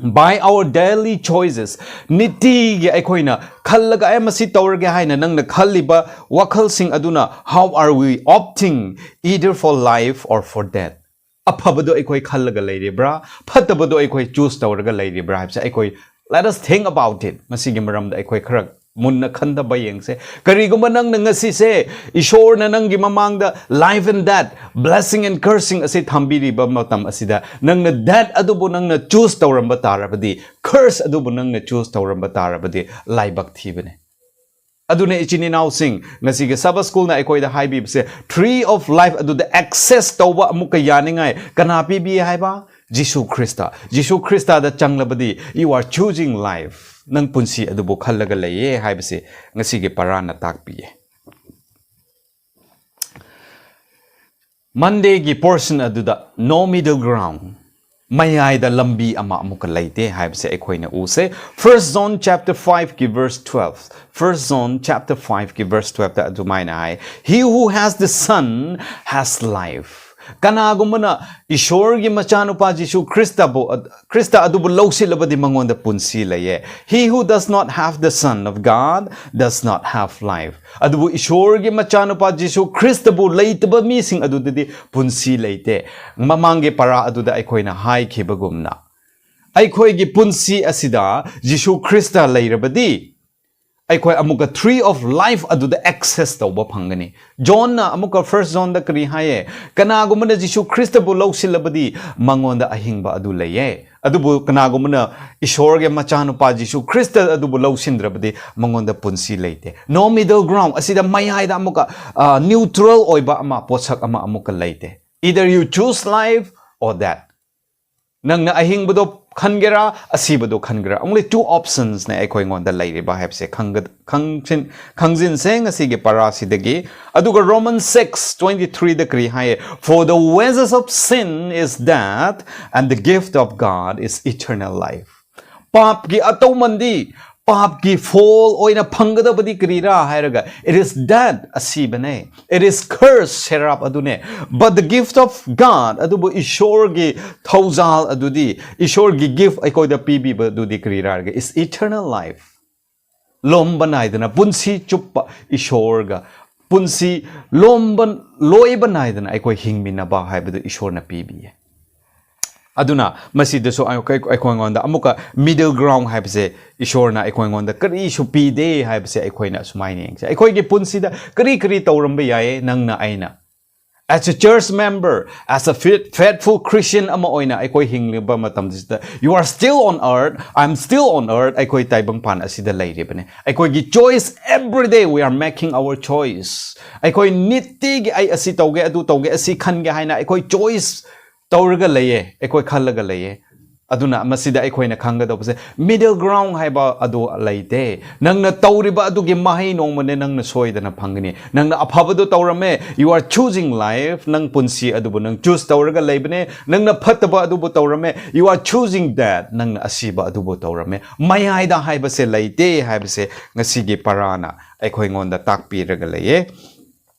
By our daily choices, ꯅꯤꯇꯤꯒꯤ ꯑꯩꯈꯣꯏꯅ ꯈꯜꯂꯒ, "ꯑꯦ, ꯃꯁꯤ ꯇꯧꯔꯒꯦ" ꯍꯥꯏꯅ ꯅꯪꯅ ꯈꯜꯂꯤꯕ ꯋꯥꯈꯜꯁꯤꯡ ꯑꯗꯨꯅ, how are we opting either for life or for death? ꯑꯐꯕꯗꯣ ꯑꯩꯈꯣꯏ ꯈꯜꯂꯒ ꯂꯩꯔꯤꯕ꯭ꯔꯥ, ꯐꯠꯇꯕꯗꯣ ꯑꯩꯈꯣꯏ choose ꯇꯧꯔꯒ ꯂꯩꯔꯤꯕ꯭ꯔꯥ ꯍꯥꯏꯕꯁꯦ ꯑꯩꯈꯣꯏ, let us think about it. ꯃꯁꯤꯒꯤ ꯃꯔꯝꯗ ꯑꯩꯈꯣꯏ ꯈꯔ ꯃꯨꯟꯅ ꯈꯟꯊꯕ ꯌꯦꯡꯁꯦ꯫ ꯀꯔꯤꯒꯨꯝꯕ ꯅꯪꯅ ꯉꯁꯤꯁꯦ ꯏꯁꯣꯔꯅ ꯅꯪꯒꯤ ꯃꯃꯥꯡꯗ life and death, blessing and cursing ꯑꯁꯤ ꯊꯝꯕꯤꯔꯤꯕ ꯃꯇꯝ ꯑꯁꯤꯗ, ꯅꯪꯅ death ꯑꯗꯨꯕꯨ ꯅꯪꯅ choose ꯇꯧꯔꯝꯕ ꯇꯥꯔꯕꯗꯤ, curse ꯑꯗꯨꯕꯨ ꯅꯪꯅ choose ꯇꯧꯔꯝꯕ ꯇꯥꯔꯕꯗꯤ, ꯂꯥꯏꯕꯛ ꯊꯤꯕꯅꯦ꯫ ꯑꯗꯨꯅ ꯏꯆꯤꯟ ꯏꯅꯥꯎꯁꯤꯡ, ꯉꯁꯤꯒꯤ Sabbath Schoolꯅ ꯑꯩꯈꯣꯏꯗ ꯍꯥꯏꯕꯤꯕꯁꯦ, tree of life ꯑꯗꯨꯗ access ꯇꯧꯕ ꯑꯃꯨꯛꯀ ꯌꯥꯅꯤꯡꯉꯥꯏ ꯀꯅꯥ ꯄꯤꯕꯤ ꯍꯥꯏꯕ? Jesus Christ. ꯖꯤꯁꯨ ꯈ꯭ꯔꯤꯁꯇꯗ ꯆꯪꯂꯕꯗꯤ, you are choosing life. ꯅꯪ ꯄꯨꯟꯁꯤ ꯑꯗꯨꯕꯨ ꯈꯜꯂꯒ ꯂꯩꯌꯦ ꯍꯥꯏꯕꯁꯦ ꯉꯁꯤꯒꯤ ꯄꯔꯥꯅ ꯇꯥꯛꯄꯤꯌꯦ꯫ Mondayꯒꯤ portion ꯑꯗꯨꯗ no middle ground, ꯃꯌꯥꯏꯗ ꯂꯝꯕꯤ ꯑꯃ ꯑꯃꯨꯛꯀ ꯂꯩꯇꯦ ꯍꯥꯏꯕꯁꯦ ꯑꯩꯈꯣꯏꯅ ꯎꯁꯦ꯫ First John chapter five ꯒꯤ verse twelve, First John chapter five ꯒꯤ verse twelve ꯇ ꯑꯗꯨꯃꯥꯏꯅ ꯍꯥꯏ, "He who has the Son has life." ꯀꯅꯥꯒꯨꯝꯕꯅ ꯏꯁꯣꯔꯒꯤ ꯃꯆꯥꯅꯨꯄꯥ ꯖꯤꯁꯨ ꯈ꯭ꯔꯤꯁꯇꯕꯨ, ꯈ꯭ꯔꯤꯁꯇ ꯑꯗꯨꯕꯨ ꯂꯧꯁꯤꯜꯂꯕꯗꯤ ꯃꯉꯣꯟꯗ ꯄꯨꯟꯁꯤ ꯂꯩꯌꯦ꯫ "He who does not have the Son of God does not have life." ꯑꯗꯨꯕꯨ ꯏꯁꯣꯔꯒꯤ ꯃꯆꯥꯅꯨꯄꯥ ꯖꯤꯁꯨ ꯈ꯭ꯔꯤꯁꯇꯕꯨ ꯂꯩꯇꯕ ꯃꯤꯁꯤꯡ ꯑꯗꯨꯗꯗꯤ ꯄꯨꯟꯁꯤ ꯂꯩꯇꯦ꯫ ꯃꯃꯥꯡꯒꯤ ꯄꯔꯥ ꯑꯗꯨꯗ ꯑꯩꯈꯣꯏꯅ ꯍꯥꯏꯈꯤꯕꯒꯨꯝꯅ, ꯑꯩꯈꯣꯏꯒꯤ ꯄꯨꯟꯁꯤ ꯑꯁꯤꯗ ꯖꯤꯁꯨ ꯈ꯭ꯔꯤꯁꯇ ꯂꯩꯔꯕꯗꯤ, ꯑꯩꯈꯣꯏ ꯑꯃꯨꯛꯀ tree of life ꯑꯗꯨꯗ access ꯇꯧꯕ ꯐꯪꯒꯅꯤ꯫ ꯖꯣꯟꯅ ꯑꯃꯨꯛꯀ First John ꯗ ꯀꯔꯤ ꯍꯥꯏꯌꯦ? "ꯀꯅꯥꯒꯨꯝꯕꯅ ꯖꯤꯁꯨ ꯈ꯭ꯔꯤꯁꯇꯕꯨ ꯂꯧꯁꯤꯜꯂꯕꯗꯤ ꯃꯉꯣꯟꯗ ꯑꯍꯤꯡꯕ ꯑꯗꯨ ꯂꯩꯌꯦ꯫ ꯑꯗꯨꯕꯨ ꯀꯅꯥꯒꯨꯝꯕꯅ ꯏꯁꯣꯔꯒꯤ ꯃꯆꯥꯅꯨꯄꯥ ꯖꯤꯁꯨ ꯈ꯭ꯔꯤꯁꯇ ꯑꯗꯨꯕꯨ ꯂꯧꯁꯤꯟꯗ꯭ꯔꯕꯗꯤ ꯃꯉꯣꯟꯗ ꯄꯨꯟꯁꯤ ꯂꯩꯇꯦ." No middle ground, ꯑꯁꯤꯗ ꯃꯌꯥꯏꯗ ꯑꯃꯨꯛꯀ, ꯑ, neutral ꯑꯣꯏꯕ ꯑꯃ, ꯄꯣꯠꯁꯛ ꯑꯃ ꯑꯃꯨꯛꯀ ꯂꯩꯇꯦ꯫ Either you choose life or death. ꯅꯪꯅ ꯑꯍꯤꯡꯕꯗꯣ ꯈꯟꯒꯦꯔꯥ, ꯑꯁꯤꯕꯗꯣ ꯈꯟꯒꯦꯔꯥ? Only two options ꯅꯦ ꯑꯩꯈꯣꯏꯉꯣꯟꯗ ꯂꯩꯔꯤꯕ ꯍꯥꯏꯕꯁꯦ ꯈꯪꯒ-, ꯈꯪꯁꯤꯟ-, ꯈꯪꯖꯤꯟꯁꯦ ꯉꯁꯤꯒꯤ ꯄꯔꯥꯁꯤꯗꯒꯤ꯫ ꯑꯗꯨꯒ Romans six twenty three ꯗ ꯀꯔꯤ ꯍꯥꯏꯌꯦ? "For the wages of sin is death, and the gift of God is eternal life." ꯄꯥꯞꯀꯤ ꯑꯇꯧꯃꯟꯗꯤ, ꯄꯥꯞꯀꯤ ꯐꯣꯜ ꯑꯣꯏꯅ ꯐꯪꯒꯗꯕꯗꯤ ꯀꯔꯤꯔꯥ ꯍꯥꯏꯔꯒ, it is death, ꯑꯁꯤꯕꯅꯦ꯫ It is curse, ꯁꯦꯔꯥꯞ ꯑꯗꯨꯅꯦ꯫ But the gift of God, ꯑꯗꯨꯕꯨ ꯏꯁꯣꯔꯒꯤ ꯊꯧꯖꯥꯜ ꯑꯗꯨꯗꯤ, ꯏꯁꯣꯔꯒꯤ gift ꯑꯩꯈꯣꯏꯗ ꯄꯤꯕꯤꯕ ꯑꯗꯨꯗꯤ ꯀꯔꯤꯔꯥ ꯍꯥꯏꯔꯒ, is eternal life. ꯂꯣꯝꯕ ꯅꯥꯏꯗꯅ ꯄꯨꯟꯁꯤ ꯆꯨꯞꯄ ꯏꯁꯣꯔꯒ ꯄꯨꯟꯁꯤ ꯂꯣꯝꯕ, ꯂꯣꯏꯕ ꯅꯥꯏꯗꯅ ꯑꯩꯈꯣꯏ ꯍꯤꯡꯃꯤꯟꯅꯕ ꯍꯥꯏꯕꯗꯨ ꯏꯁꯣꯔꯅ ꯄꯤꯕꯤꯌꯦ꯫ ꯑꯗꯨꯅ ꯃꯁꯤꯗꯁꯨ ꯑꯩꯈꯣꯏ-, ꯑꯩꯈꯣꯏꯉꯣꯟꯗ ꯑꯃꯨꯛꯀ middle ground ꯍꯥꯏꯕꯁꯦ ꯏꯁꯣꯔꯅ ꯑꯩꯈꯣꯏꯉꯣꯟꯗ ꯀꯔꯤꯁꯨ ꯄꯤꯗꯦ ꯍꯥꯏꯕꯁꯦ ꯑꯩꯈꯣꯏꯅ ꯑꯁꯨꯃꯥꯏꯅ ꯌꯦꯡꯁꯦ꯫ ꯑꯩꯈꯣꯏꯒꯤ ꯄꯨꯟꯁꯤꯗ ꯀꯔꯤ ꯀꯔꯤ ꯇꯧꯔꯝꯕ ꯌꯥꯏꯌꯦ ꯅꯪꯅ ꯑꯩꯅ? As a church member, as a faith-, faithful Christian ꯑꯃ ꯑꯣꯏꯅ ꯑꯩꯈꯣꯏ ꯍꯤꯡꯂꯤꯕ ꯃꯇꯝꯁꯤꯗ, you are still on earth, I am still on earth, ꯑꯩꯈꯣꯏ ꯇꯥꯏꯕꯪꯄꯥꯟ ꯑꯁꯤꯗ ꯂꯩꯔꯤꯕꯅꯦ꯫ ꯑꯩꯈꯣꯏꯒꯤ choice, every day we are making our choice. ꯑꯩꯈꯣꯏ ꯅꯤꯇꯤꯒꯤ ꯑꯩ ꯑꯁꯤ ꯇꯧꯒꯦ, ꯑꯗꯨ ꯇꯧꯒꯦ, ꯑꯁꯤ ꯈꯟꯒꯦ ꯍꯥꯏꯅ ꯑꯩꯈꯣꯏ choice ꯇꯧꯔꯒ ꯂꯩꯌꯦ, ꯑꯩꯈꯣꯏ ꯈꯜꯂꯒ ꯂꯩꯌꯦ꯫ ꯑꯗꯨꯅ ꯃꯁꯤꯗ ꯑꯩꯈꯣꯏꯅ ꯈꯪꯒꯗꯧꯕꯁꯦ, middle ground ꯍꯥꯏꯕ ꯑꯗꯨ ꯂꯩꯇꯦ꯫ ꯅꯪꯅ ꯇꯧꯔꯤꯕ ꯑꯗꯨꯒꯤ ꯃꯍꯩ ꯅꯣꯡꯃꯅꯦ ꯅꯪꯅ ꯁꯣꯏꯗꯅ ꯐꯪꯒꯅꯤ꯫ ꯅꯪꯅ ꯑꯐꯕꯗꯨ ꯇꯧꯔꯝꯃꯦ, you are choosing life, ꯅꯪ ꯄꯨꯟꯁꯤ ꯑꯗꯨꯕꯨ ꯅꯪ choose ꯇꯧꯔꯒ ꯂꯩꯕꯅꯦ꯫ ꯅꯪꯅ ꯐꯠꯇꯕ ꯑꯗꯨꯕꯨ ꯇꯧꯔꯝꯃꯦ, you are choosing death, ꯅꯪꯅ ꯑꯁꯤꯕ ꯑꯗꯨꯕꯨ ꯇꯧꯔꯝꯃꯦ꯫ ꯃꯌꯥꯏꯗ ꯍꯥꯏꯕꯁꯦ ꯂꯩꯇꯦ ꯍꯥꯏꯕꯁꯦ ꯉꯁꯤꯒꯤ ꯄꯔꯥꯅ ꯑꯩꯈꯣꯏꯉꯣꯟꯗ ꯇꯥꯛꯄꯤꯔꯒ ꯂꯩꯌꯦ꯫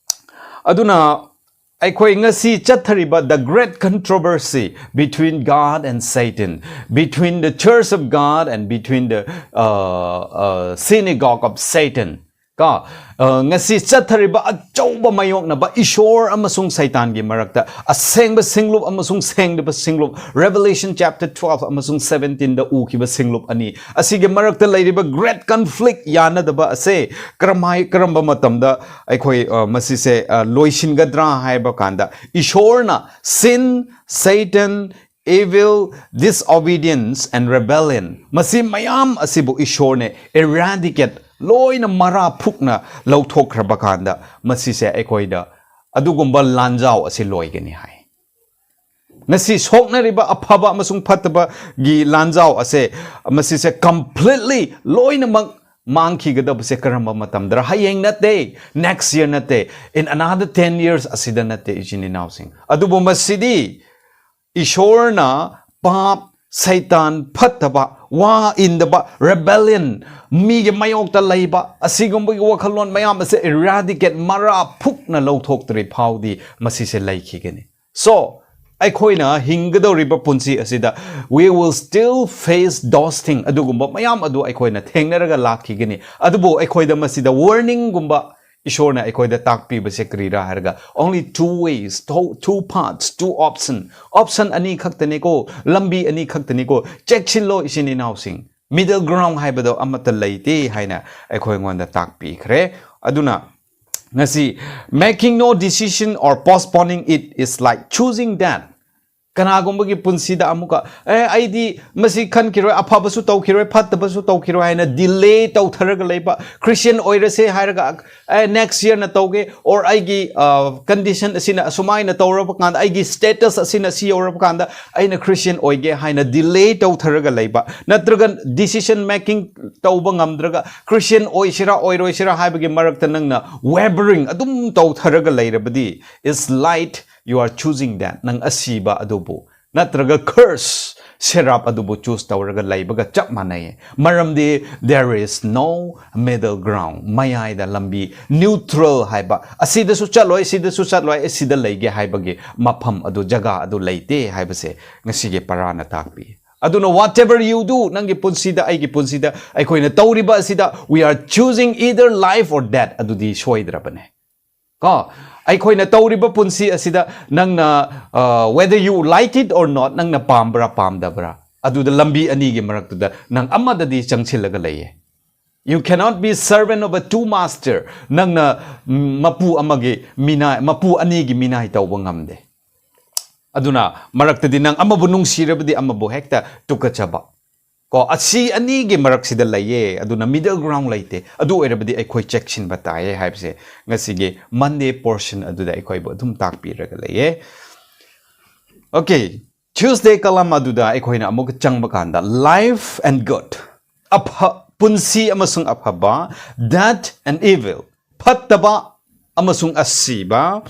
ꯑꯗꯨꯅ ꯑꯩꯈꯣꯏ ꯉꯁꯤ ꯆꯠꯊꯔꯤꯕ the great controversy between God and Satan, between the church of God and between the uh, uh, synagogue of Satan, ꯀꯣ, ꯑ, ꯉꯁꯤ ꯆꯠꯊꯔꯤꯕ ꯑꯆꯧꯕ ꯃꯥꯌꯣꯛꯅꯕ ꯏꯁꯣꯔ ꯑꯃꯁꯨꯡ ꯁꯩꯇꯥꯟꯒꯤ ꯃꯔꯛꯇ ꯑꯁꯦꯡꯕ ꯁꯤꯡꯂꯨꯞ ꯑꯃꯁꯨꯡ ꯁꯦꯡꯗꯕ ꯁꯤꯡꯂꯨꯞ, Revelation chapter twelve ꯑꯃꯁꯨꯡ seventeen ꯗ ꯎꯈꯤꯕ ꯁꯤꯡꯂꯨꯞ ꯑꯅꯤ ꯑꯁꯤꯒꯤ ꯃꯔꯛꯇ ꯂꯩꯔꯤꯕ great conflict, ꯌꯥꯅꯗꯕ ꯑꯁꯦ ꯀꯔꯝꯍꯥꯏ, ꯀꯔꯝꯕ ꯃꯇꯝꯗ ꯑꯩꯈꯣꯏ, ꯑ, ꯃꯁꯤꯁꯦ, ꯑ, ꯂꯣꯏꯁꯤꯟꯒꯗ꯭ꯔꯥ ꯍꯥꯏꯕ ꯀꯥꯟꯗ, ꯏꯁꯣꯔꯅ sin, Satan, evil, disobedience and rebellion, ꯃꯁꯤ ꯃꯌꯥꯝ ꯑꯁꯤꯕꯨ ꯏꯁꯣꯔꯅ eradicate, ꯂꯣꯏꯅ ꯃꯔꯥ ꯐꯨꯛꯅ ꯂꯧꯊꯣꯛꯈ꯭ꯔꯕ ꯀꯥꯟꯗ, ꯃꯁꯤꯁꯦ ꯑꯩꯈꯣꯏꯗ ꯑꯗꯨꯒꯨꯝꯕ ꯂꯥꯟꯖꯥꯎ ꯑꯁꯤ ꯂꯣꯏꯒꯅꯤ ꯍꯥꯏ꯫ ꯉꯁꯤ ꯁꯣꯛꯅꯔꯤꯕ ꯑꯐꯕ ꯑꯃꯁꯨꯡ ꯐꯠꯇꯕꯒꯤ ꯂꯥꯟꯖꯥꯎ ꯑꯁꯦ, ꯃꯁꯤꯁꯦ completely ꯂꯣꯏꯅꯃꯛ ꯃꯥꯡꯈꯤꯒꯗꯕꯁꯦ ꯀꯔꯝꯕ ꯃꯇꯝꯗꯔ? ꯍꯌꯦꯡ ꯅꯠꯇꯦ, next year ꯅꯠꯇꯦ, in another ten years ꯑꯁꯤꯗ ꯅꯠꯇꯦ, ꯏꯆꯤꯟ ꯏꯅꯥꯎꯁꯤꯡ꯫ ꯑꯗꯨꯕꯨ ꯃꯁꯤꯗꯤ ꯏꯁꯣꯔꯅ ꯄꯥꯞ, ꯁꯩꯇꯥꯟ, ꯐꯠꯇꯕ, ꯋꯥ ꯏꯟꯗꯕ, rebellion, ꯃꯤꯒꯤ ꯃꯥꯌꯣꯛꯇ ꯂꯩꯕ, ꯑꯁꯤꯒꯨꯝꯕꯒꯤ ꯋꯥꯈꯜꯂꯣꯟ ꯃꯌꯥꯝ ꯑꯁꯦ eradicate, ꯃꯔꯥ ꯐꯨꯛꯅ ꯂꯧꯊꯣꯛꯇ꯭ꯔꯤ ꯐꯥꯎꯗꯤ ꯃꯁꯤꯁꯦ ꯂꯩꯈꯤꯒꯅꯤ꯫ So, ꯑꯩꯈꯣꯏꯅ ꯍꯤꯡꯒꯗꯧꯔꯤꯕ ꯄꯨꯟꯁꯤ ꯑꯁꯤꯗ we will still face those things, ꯑꯗꯨꯒꯨꯝꯕ ꯃꯌꯥꯝ ꯑꯗꯨ ꯑꯩꯈꯣꯏꯅ ꯊꯦꯡꯅꯔꯒ ꯂꯥꯛꯈꯤꯒꯅꯤ꯫ ꯑꯗꯨꯕꯨ ꯑꯩꯈꯣꯏꯗ ꯃꯁꯤꯗ warningꯒꯨꯝꯕ ꯏꯁꯣꯔꯅ ꯑꯩꯈꯣꯏꯗ ꯇꯥꯛꯄꯤꯕꯁꯦ ꯀꯔꯤꯔꯥ ꯍꯥꯏꯔꯒ, only two ways, two, two paths, two option, option ꯑꯅꯤ ꯈꯛꯇꯅꯤꯀꯣ, ꯂꯝꯕꯤ ꯑꯅꯤ ꯈꯛꯇꯅꯤꯀꯣ, ꯆꯦꯛꯁꯤꯜꯂꯣ ꯏꯆꯤꯟ ꯏꯅꯥꯎꯁꯤꯡ, middle ground ꯍꯥꯏꯕꯗꯣ ꯑꯃꯠꯇ ꯂꯩꯇꯦ ꯍꯥꯏꯅ ꯑꯩꯈꯣꯏꯉꯣꯟꯗ ꯇꯥꯛꯄꯤꯈ꯭ꯔꯦ꯫ ꯑꯗꯨꯅ ꯉꯁꯤ, making no decision or postponing it is like choosing death. ꯀꯅꯥꯒꯨꯝꯕꯒꯤ ꯄꯨꯟꯁꯤꯗ ꯑꯃꯨꯛꯀ ꯑꯦ ꯑꯩꯗꯤ ꯃꯁꯤ ꯈꯟꯈꯤꯔꯣꯏ, ꯑꯐꯕꯁꯨ ꯇꯧꯈꯤꯔꯣꯏ, ꯐꯠꯇꯕꯁꯨ ꯇꯧꯈꯤꯔꯣꯏ ꯍꯥꯏꯅ ꯗꯤꯂꯦ ꯇꯧꯊꯔꯒ ꯂꯩꯕ, ꯈ꯭ꯔꯤꯁꯇꯤꯌꯟ ꯑꯣꯏꯔꯁꯦ ꯍꯥꯏꯔꯒ ꯑꯦ ꯅꯦꯛꯁ ꯌꯔꯅ ꯇꯧꯒꯦ, ꯑꯣꯔ ꯑꯩꯒꯤ ꯀꯟꯗꯤꯁꯟ ꯑꯁꯤꯅ ꯑꯁꯨꯃꯥꯏꯅ ꯇꯧꯔꯕ ꯀꯥꯟꯗ, ꯑꯩꯒꯤ ꯁ꯭ꯇꯦꯇꯁ ꯑꯁꯤꯅ ꯁꯤ ꯌꯧꯔꯕ ꯀꯥꯟꯗ ꯑꯩꯅ ꯈ꯭ꯔꯤꯁꯇꯤꯌꯟ ꯑꯣꯏꯒꯦ ꯍꯥꯏꯅ ꯗꯤꯂꯦ ꯇꯧꯊꯔꯒ ꯂꯩꯕ, ꯅꯠꯇ꯭ꯔꯒ ꯗꯤꯁꯤꯁꯟ ꯃꯦꯀꯤꯡ ꯇꯧꯕ ꯉꯝꯗ꯭ꯔꯒ ꯈ꯭ꯔꯤꯁꯇꯤꯌꯟ ꯑꯣꯏꯁꯤꯔꯥ ꯑꯣꯏꯔꯣꯏꯁꯤꯔꯥ ꯍꯥꯏꯕꯒꯤ ꯃꯔꯛꯇ ꯅꯪꯅ ꯋꯦꯕꯔꯤꯡ ꯑꯗꯨꯝ ꯇꯧꯊꯔꯒ ꯂꯩꯔꯕꯗꯤ, it's like you are choosing death, ꯅꯪ ꯑꯁꯤꯕ ꯑꯗꯨꯕꯨ ꯅꯠꯇ꯭ꯔꯒ ꯀꯔꯁ, ꯁꯦꯔꯥꯞ ꯑꯗꯨꯕꯨ ꯆꯨꯁ ꯇꯧꯔꯒ ꯂꯩꯕꯒ ꯆꯞ ꯃꯥꯟꯅꯩ꯫ ꯃꯔꯝꯗꯤ there is no middle ground, ꯃꯌꯥꯏꯗ ꯂꯝꯕꯤ, ꯅ꯭ꯌꯨꯇ꯭ꯔꯦꯜ ꯍꯥꯏꯕ, ꯑꯁꯤꯗꯁꯨ ꯆꯠꯂꯣꯏ, ꯁꯤꯗꯁꯨ ꯆꯠꯂꯣꯏ, ꯑꯁꯤꯗ ꯂꯩꯒꯦ ꯍꯥꯏꯕꯒꯤ ꯃꯐꯝ ꯑꯗꯨ, ꯖꯒꯥ ꯑꯗꯨ ꯂꯩꯇꯦ ꯍꯥꯏꯕꯁꯦ ꯉꯁꯤꯒꯤ ꯄꯔꯥꯅ ꯇꯥꯛꯄꯤ꯫ ꯑꯗꯨꯅ whatever you do, ꯅꯪꯒꯤ ꯄꯨꯟꯁꯤꯗ, ꯑꯩꯒꯤ ꯄꯨꯟꯁꯤꯗ ꯑꯩꯈꯣꯏꯅ ꯇꯧꯔꯤꯕ ꯑꯁꯤꯗ, we are choosing either life or death, ꯑꯗꯨꯗꯤ ꯁꯣꯏꯗ꯭ꯔꯕꯅꯦ꯫ ꯀꯣ, ꯑꯩꯈꯣꯏꯅ ꯇꯧꯔꯤꯕ ꯄꯨꯟꯁꯤ ꯑꯁꯤꯗ ꯅꯪꯅ, whether you like it or not, ꯅꯪꯅ ꯄꯥꯝꯕ꯭ꯔꯥ ꯄꯥꯝꯗꯕ꯭ꯔꯥ, ꯑꯗꯨꯗ ꯂꯝꯕꯤ ꯑꯅꯤꯒꯤ ꯃꯔꯛꯇꯨꯗ ꯅꯪ ꯑꯃꯗꯗꯤ ꯆꯪꯁꯤꯜꯂꯒ ꯂꯩꯌꯦ꯫ You cannot be servant of a two master. ꯅꯪꯅ ꯃꯄꯨ ꯑꯃꯒꯤ ꯃꯤꯅꯥꯏ, ꯃꯄꯨ ꯑꯅꯤꯒꯤ ꯃꯤꯅꯥꯏ ꯇꯧꯕ ꯉꯝꯗꯦ꯫ ꯑꯗꯨꯅ ꯃꯔꯛꯇꯗꯤ ꯅꯪ ꯑꯃꯕꯨ ꯅꯨꯡꯁꯤꯔꯕꯗꯤ ꯑꯃꯕꯨ ꯍꯦꯛꯇ ꯇꯨꯀꯠꯆꯕ꯫ ꯀꯣ, ꯑꯁꯤ ꯑꯅꯤꯒꯤ ꯃꯔꯛꯁꯤꯗ ꯂꯩꯌꯦ, ꯑꯗꯨꯅ middle ground ꯂꯩꯇꯦ꯫ ꯑꯗꯨ ꯑꯣꯏꯔꯕꯗꯤ ꯑꯩꯈꯣꯏ ꯆꯦꯛꯁꯤꯟꯕ ꯇꯥꯏꯌꯦ ꯍꯥꯏꯕꯁꯦ ꯉꯁꯤꯒꯤ Monday portion ꯑꯗꯨꯗ ꯑꯩꯈꯣꯏꯕꯨ ꯑꯗꯨꯝ ꯇꯥꯛꯄꯤꯔꯒ ꯂꯩꯌꯦ꯫ Okay, Tuesday column ꯑꯗꯨꯗ ꯑꯩꯈꯣꯏꯅ ꯑꯃꯨꯛ ꯆꯪꯕ ꯀꯥꯟꯗ life and good, ꯑꯐ-, ꯄꯨꯟꯁꯤ ꯑꯃꯁꯨꯡ ꯑꯐꯕ, death and evil, ꯐꯠꯇꯕ ꯑꯃꯁꯨꯡ ꯑꯁꯤꯕ,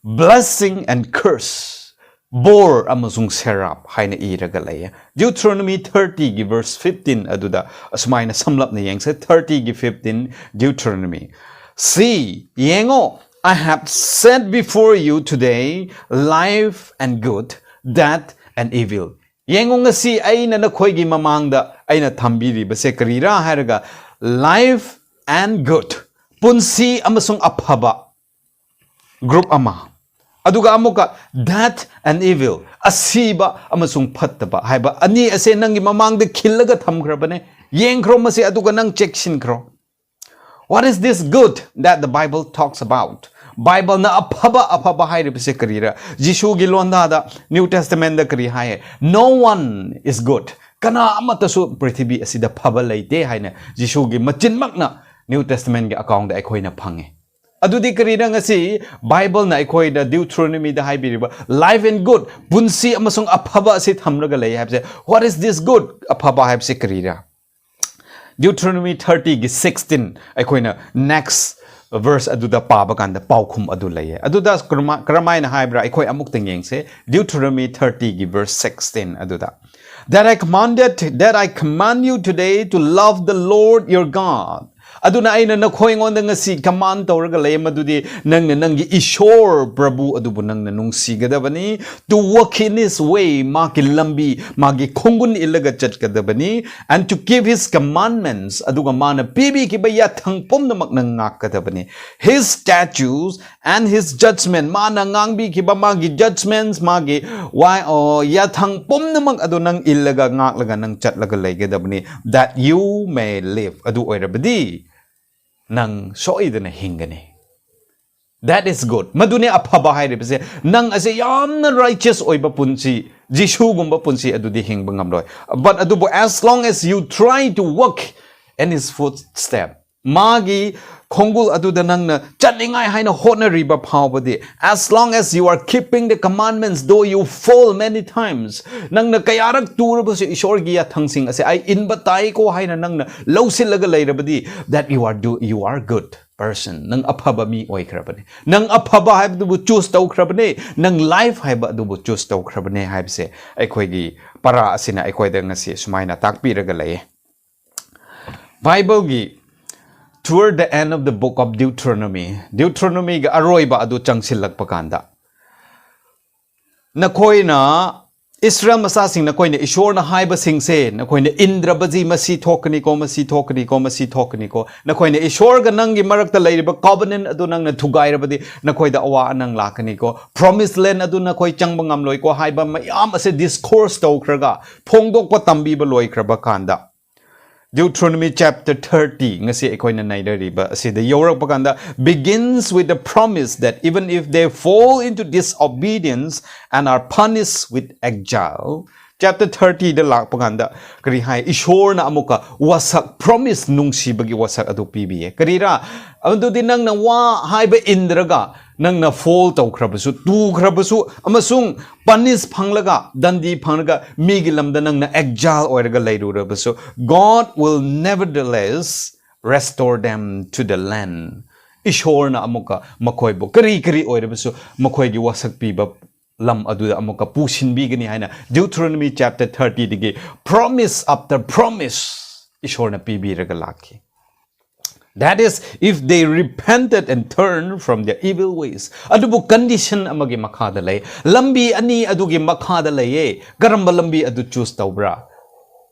blessing and curse, ꯕꯣꯔ ꯑꯃꯁꯨꯡ ꯁꯦꯔꯥꯞ ꯍꯥꯏꯅ ꯏꯔꯒ ꯂꯩꯌꯦ꯫ Deuteronomy thirty ꯒꯤ verse fifteen ꯑꯗꯨꯗ ꯑꯁꯨꯃꯥꯏꯅ ꯁꯝꯂꯞꯅ ꯌꯦꯡꯁꯦ, thirty ꯒꯤ fifteen, Deuteronomy꯫ See, ꯌꯦꯡꯉꯣ, I have set before you today life and good, death and evil. ꯌꯦꯡꯉꯣ, ꯉꯁꯤ ꯑꯩꯅ ꯅꯈꯣꯏꯒꯤ ꯃꯃꯥꯡꯗ ꯑꯩꯅ ꯊꯝꯕꯤꯔꯤꯕꯁꯦ ꯀꯔꯤꯔꯥ ꯍꯥꯏꯔꯒ, life and good, ꯄꯨꯟꯁꯤ ꯑꯃꯁꯨꯡ ꯑꯐꯕ, group ꯑꯃ, ꯑꯗꯨꯒ ꯑꯃꯨꯛꯀ death and evil, ꯑꯁꯤꯕ ꯑꯃꯁꯨꯡ ꯐꯠꯇꯕ ꯍꯥꯏꯕ ꯑꯅꯤ ꯑꯁꯦ ꯅꯪꯒꯤ ꯃꯃꯥꯡꯗ ꯈꯤꯜꯂꯒ ꯊꯝꯈ꯭ꯔꯕꯅꯦ꯫ ꯌꯦꯡꯈ꯭ꯔꯣ ꯃꯁꯤ, ꯑꯗꯨꯒ ꯅꯪ ꯆꯦꯛꯁꯤꯟꯈ꯭ꯔꯣ꯫ What is this good that the Bible talks about? Bibleꯅ ꯑꯐꯕ, ꯑꯐꯕ ꯍꯥꯏꯔꯤꯕꯁꯦ ꯀꯔꯤꯔ? ꯖꯤꯁꯨꯒꯤ ꯂꯣꯟꯗꯥꯗ New Testamentꯗ ꯀꯔꯤ ꯍꯥꯏꯌꯦ? "No one is good." ꯀꯅꯥ ꯑꯃꯠꯇꯁꯨ ꯄ꯭ꯔꯤꯊꯤꯕꯤ ꯑꯁꯤꯗ ꯐꯕ ꯂꯩꯇꯦ ꯍꯥꯏꯅ ꯖꯤꯁꯨꯒꯤ ꯃꯆꯤꯟꯃꯛꯅ New Testamentꯒꯤ accountꯗ ꯑꯩꯈꯣꯏꯅ ꯐꯪꯉꯦ꯫ ꯑꯗꯨꯗꯤ ꯀꯔꯤꯅ ꯉꯁꯤ Bibleꯅ ꯑꯩꯈꯣꯏꯗ Deuteronomyꯗ ꯍꯥꯏꯕꯤꯔꯤꯕ life and good, ꯄꯨꯟꯁꯤ ꯑꯃꯁꯨꯡ ꯑꯐꯕ ꯑꯁꯤ ꯊꯝꯂꯒ ꯂꯩ ꯍꯥꯏꯕꯁꯦ? What is this good? ꯑꯐꯕ ꯍꯥꯏꯕꯁꯦ ꯀꯔꯤꯔ? Deuteronomy thirtyꯒꯤ sixteen, ꯑꯩꯈꯣꯏꯅ next verse ꯑꯗꯨꯗ ꯄꯥꯕ ꯀꯥꯟꯗ ꯄꯥꯎꯈꯨꯝ ꯑꯗꯨ ꯂꯩꯌꯦ꯫ ꯑꯗꯨꯗ ꯀꯔꯝ-, ꯀꯔꯝꯍꯥꯏꯅ ꯍꯥꯏꯕ꯭ꯔꯥ? ꯑꯩꯈꯣꯏ ꯑꯃꯨꯛꯇꯪ ꯌꯦꯡꯁꯦ꯫ Deuteronomy thirtyꯒꯤ verse sixteen ꯑꯗꯨꯗ, "That I commanded, that I command you today to love the Lord your God." ꯑꯗꯨꯅ ꯑꯩꯅ ꯅꯈꯣꯏꯉꯣꯟꯗ ꯉꯁꯤ command ꯇꯧꯔꯒ ꯂꯩ, ꯃꯗꯨꯗꯤ ꯅꯪꯅ ꯅꯪꯒꯤ ꯏꯁꯣꯔ ꯄ꯭ꯔꯚꯨ ꯑꯗꯨꯕꯨ ꯅꯪꯅ ꯅꯨꯡꯁꯤꯒꯗꯕꯅꯤ, to walk in his way, ꯃꯥꯒꯤ ꯂꯝꯕꯤ, ꯃꯥꯒꯤ ꯈꯣꯡꯒꯨꯟ ꯏꯜꯂꯒ ꯆꯠꯀꯗꯕꯅꯤ, and to keep his commandments, ꯑꯗꯨꯒ ꯃꯥꯅ ꯄꯤꯕꯤꯈꯤꯕ ꯌꯥꯊꯪ ꯄꯨꯝꯅꯃꯛ ꯅꯪ ꯉꯥꯛꯀꯗꯕꯅꯤ, his statutes and his judgment, ꯃꯥꯅ ꯉꯥꯡꯕꯤꯈꯤꯕ ꯃꯥꯒꯤ judgments, ꯃꯥꯒꯤ ꯋꯥ-, ꯑꯣ, ꯌꯥꯊꯪ ꯄꯨꯝꯅꯃꯛ ꯑꯗꯨ ꯅꯪ ꯏꯜꯂꯒ ꯉꯥꯛꯂꯒ ꯅꯪ ꯆꯠꯂꯒ ꯂꯩꯒꯗꯕꯅꯤ, that you may live, ꯑꯗꯨ ꯑꯣꯏꯔꯕꯗꯤ ꯅꯪ ꯁꯣꯏꯗꯅ ꯍꯤꯡꯒꯅꯤ꯫ That is good. ꯃꯗꯨꯅꯤ ꯑꯐꯕ ꯍꯥꯏꯔꯤꯕꯁꯦ꯫ ꯅꯪ ꯑꯁꯦ ꯌꯥꯝꯅ righteous ꯑꯣꯏꯕ ꯄꯨꯟꯁꯤ, ꯖꯤꯁꯨꯒꯨꯝꯕ ꯄꯨꯟꯁꯤ ꯑꯗꯨꯗꯤ ꯍꯤꯡꯕ ꯉꯝꯂꯣꯏ꯫ But ꯑꯗꯨꯕꯨ as long as you try to walk in his footstep, ꯃꯥꯒꯤ ꯈꯣꯡꯒꯨꯜ ꯑꯗꯨꯗ ꯅꯪꯅ ꯆꯠꯅꯤꯡꯉꯥꯏ ꯍꯥꯏꯅ ꯍꯣꯠꯅꯔꯤꯕ ꯐꯥꯎꯕꯗꯤ, as long as you are keeping the commandments, though you fall many times, ꯅꯪꯅ ꯀꯌꯥꯔꯛ ꯇꯨꯔꯕꯁꯨ ꯏꯁꯣꯔꯒꯤ ꯌꯥꯊꯪꯁꯤꯡ ꯑꯁꯦ ꯑꯩ ꯏꯟꯕ ꯇꯥꯏꯀꯣ ꯍꯥꯏꯅ ꯅꯪꯅ ꯂꯧꯁꯤꯜꯂꯒ ꯂꯩꯔꯕꯗꯤ, that you are do, you are good person. ꯅꯪ ꯑꯐꯕ ꯃꯤ ꯑꯣꯏꯈ꯭ꯔꯕꯅꯤ꯫ ꯅꯪ ꯑꯐꯕ ꯍꯥꯏꯕꯗꯨꯕꯨ choose ꯇꯧꯈ꯭ꯔꯕꯅꯦ꯫ ꯅꯪ life ꯍꯥꯏꯕ ꯑꯗꯨꯕꯨ choose ꯇꯧꯈ꯭ꯔꯕꯅꯦ ꯍꯥꯏꯕꯁꯦ ꯑꯩꯈꯣꯏꯒꯤ ꯄꯔꯥ ꯑꯁꯤꯅ ꯑꯩꯈꯣꯏꯗ ꯉꯁꯤ ꯁꯨꯃꯥꯏꯅ ꯇꯥꯛꯄꯤꯔꯒ ꯂꯩꯌꯦ꯫ Bibleꯒꯤ toward the end of the book of Deuteronomy, Deuteronomyꯒꯤ ꯑꯔꯣꯏꯕ ꯑꯗꯨ ꯆꯪꯁꯤꯜꯂꯛꯄ ꯀꯥꯟꯗ, "ꯅꯈꯣꯏꯅ, ꯏꯁꯔꯥꯌꯦꯜ ꯃꯆꯥꯁꯤꯡ, ꯅꯈꯣꯏꯅ ꯏꯁꯣꯔꯅ ꯍꯥꯏꯕꯁꯤꯡꯁꯦ ꯅꯈꯣꯏꯅ ꯏꯟꯗ꯭ꯔꯕꯗꯤ ꯃꯁꯤ ꯊꯣꯛꯀꯅꯤꯀꯣ, ꯃꯁꯤ ꯊꯣꯛꯀꯅꯤꯀꯣ, ꯃꯁꯤ ꯊꯣꯛꯀꯅꯤꯀꯣ꯫ ꯅꯈꯣꯏꯅ ꯏꯁꯣꯔꯒ ꯅꯪꯒꯤ ꯃꯔꯛꯇ ꯂꯩꯔꯤꯕ covenant ꯑꯗꯨ ꯅꯪꯅ ꯊꯨꯒꯥꯏꯔꯕꯗꯤ ꯅꯈꯣꯏꯗ ꯑꯋꯥ ꯑꯅꯪ ꯂꯥꯛꯀꯅꯤꯀꯣ꯫ Promised land ꯑꯗꯨ ꯅꯈꯣꯏ ꯆꯪꯕ ꯉꯝꯂꯣꯏꯀꯣ" ꯍꯥꯏꯕ ꯃꯌꯥꯝ ꯑꯁꯦ discourse ꯇꯧꯈ꯭ꯔꯒ, ꯐꯣꯡꯗꯣꯛꯄ ꯇꯝꯕꯤꯕ ꯂꯣꯏꯈ꯭ꯔꯕ ꯀꯥꯟꯗ, Deuteronomy chapter thirty, ꯉꯁꯤ ꯑꯩꯈꯣꯏꯅ ꯅꯩꯅꯔꯤꯕ ꯑꯁꯤꯗ ꯌꯧꯔꯛꯄ ꯀꯥꯟꯗ, begins with the promise that even if they fall into disobedience and are punished with exile, chapter thirty ꯗ ꯂꯥꯛꯄ ꯀꯥꯟꯗ ꯀꯔꯤ ꯍꯥꯏ? ꯏꯁꯣꯔꯅ ꯑꯃꯨꯛꯀ ꯋꯥꯁꯛ, promise, ꯅꯨꯡꯁꯤꯕꯒꯤ ꯋꯥꯁꯛ ꯑꯗꯨ ꯄꯤꯕꯤꯌꯦ꯫ ꯀꯔꯤꯔꯥ? ꯑꯗꯨꯗꯤ ꯅꯪꯅ ꯋꯥ ꯍꯥꯏꯕ ꯏꯟꯗ꯭ꯔꯒ, ꯅꯪꯅ fall ꯇꯧꯈ꯭ꯔꯕꯁꯨ, ꯇꯨꯈ꯭ꯔꯕꯁꯨ, ꯑꯃꯁꯨꯡ punish ꯐꯪꯂꯒ, ꯗꯟꯗꯤ ꯐꯪꯂꯒ, ꯃꯤꯒꯤ ꯂꯝꯗ ꯅꯪꯅ exile ꯑꯣꯏꯔꯒ ꯂꯩꯔꯨꯔꯕꯁꯨ, God will nevertheless restore them to the land. ꯏꯁꯣꯔꯅ ꯑꯃꯨꯛꯀ ꯃꯈꯣꯏꯕꯨ, ꯀꯔꯤ ꯀꯔꯤ ꯑꯣꯏꯔꯕꯁꯨ, ꯃꯈꯣꯏꯒꯤ ꯋꯥꯁꯛ ꯄꯤꯕ ꯂꯝ ꯑꯗꯨꯗ ꯑꯃꯨꯛꯀ ꯄꯨꯁꯤꯟꯕꯤꯒꯅꯤ ꯍꯥꯏꯅ Deuteronomy chapter thirty ꯗꯒꯤ promise after promise ꯏꯁꯣꯔꯅ ꯄꯤꯕꯤꯔꯒ ꯂꯥꯛꯈꯤ꯫ That is, if they repented and turned from their evil ways. ꯑꯗꯨꯕꯨ condition ꯑꯃꯒꯤ ꯃꯈꯥꯗ ꯂꯩ꯫ ꯂꯝꯕꯤ ꯑꯅꯤ ꯑꯗꯨꯒꯤ ꯃꯈꯥꯗ ꯂꯩꯌꯦ꯫ ꯀꯔꯝꯕ ꯂꯝꯕꯤ ꯑꯗꯨ choose ꯇꯧꯕ꯭ꯔꯥ?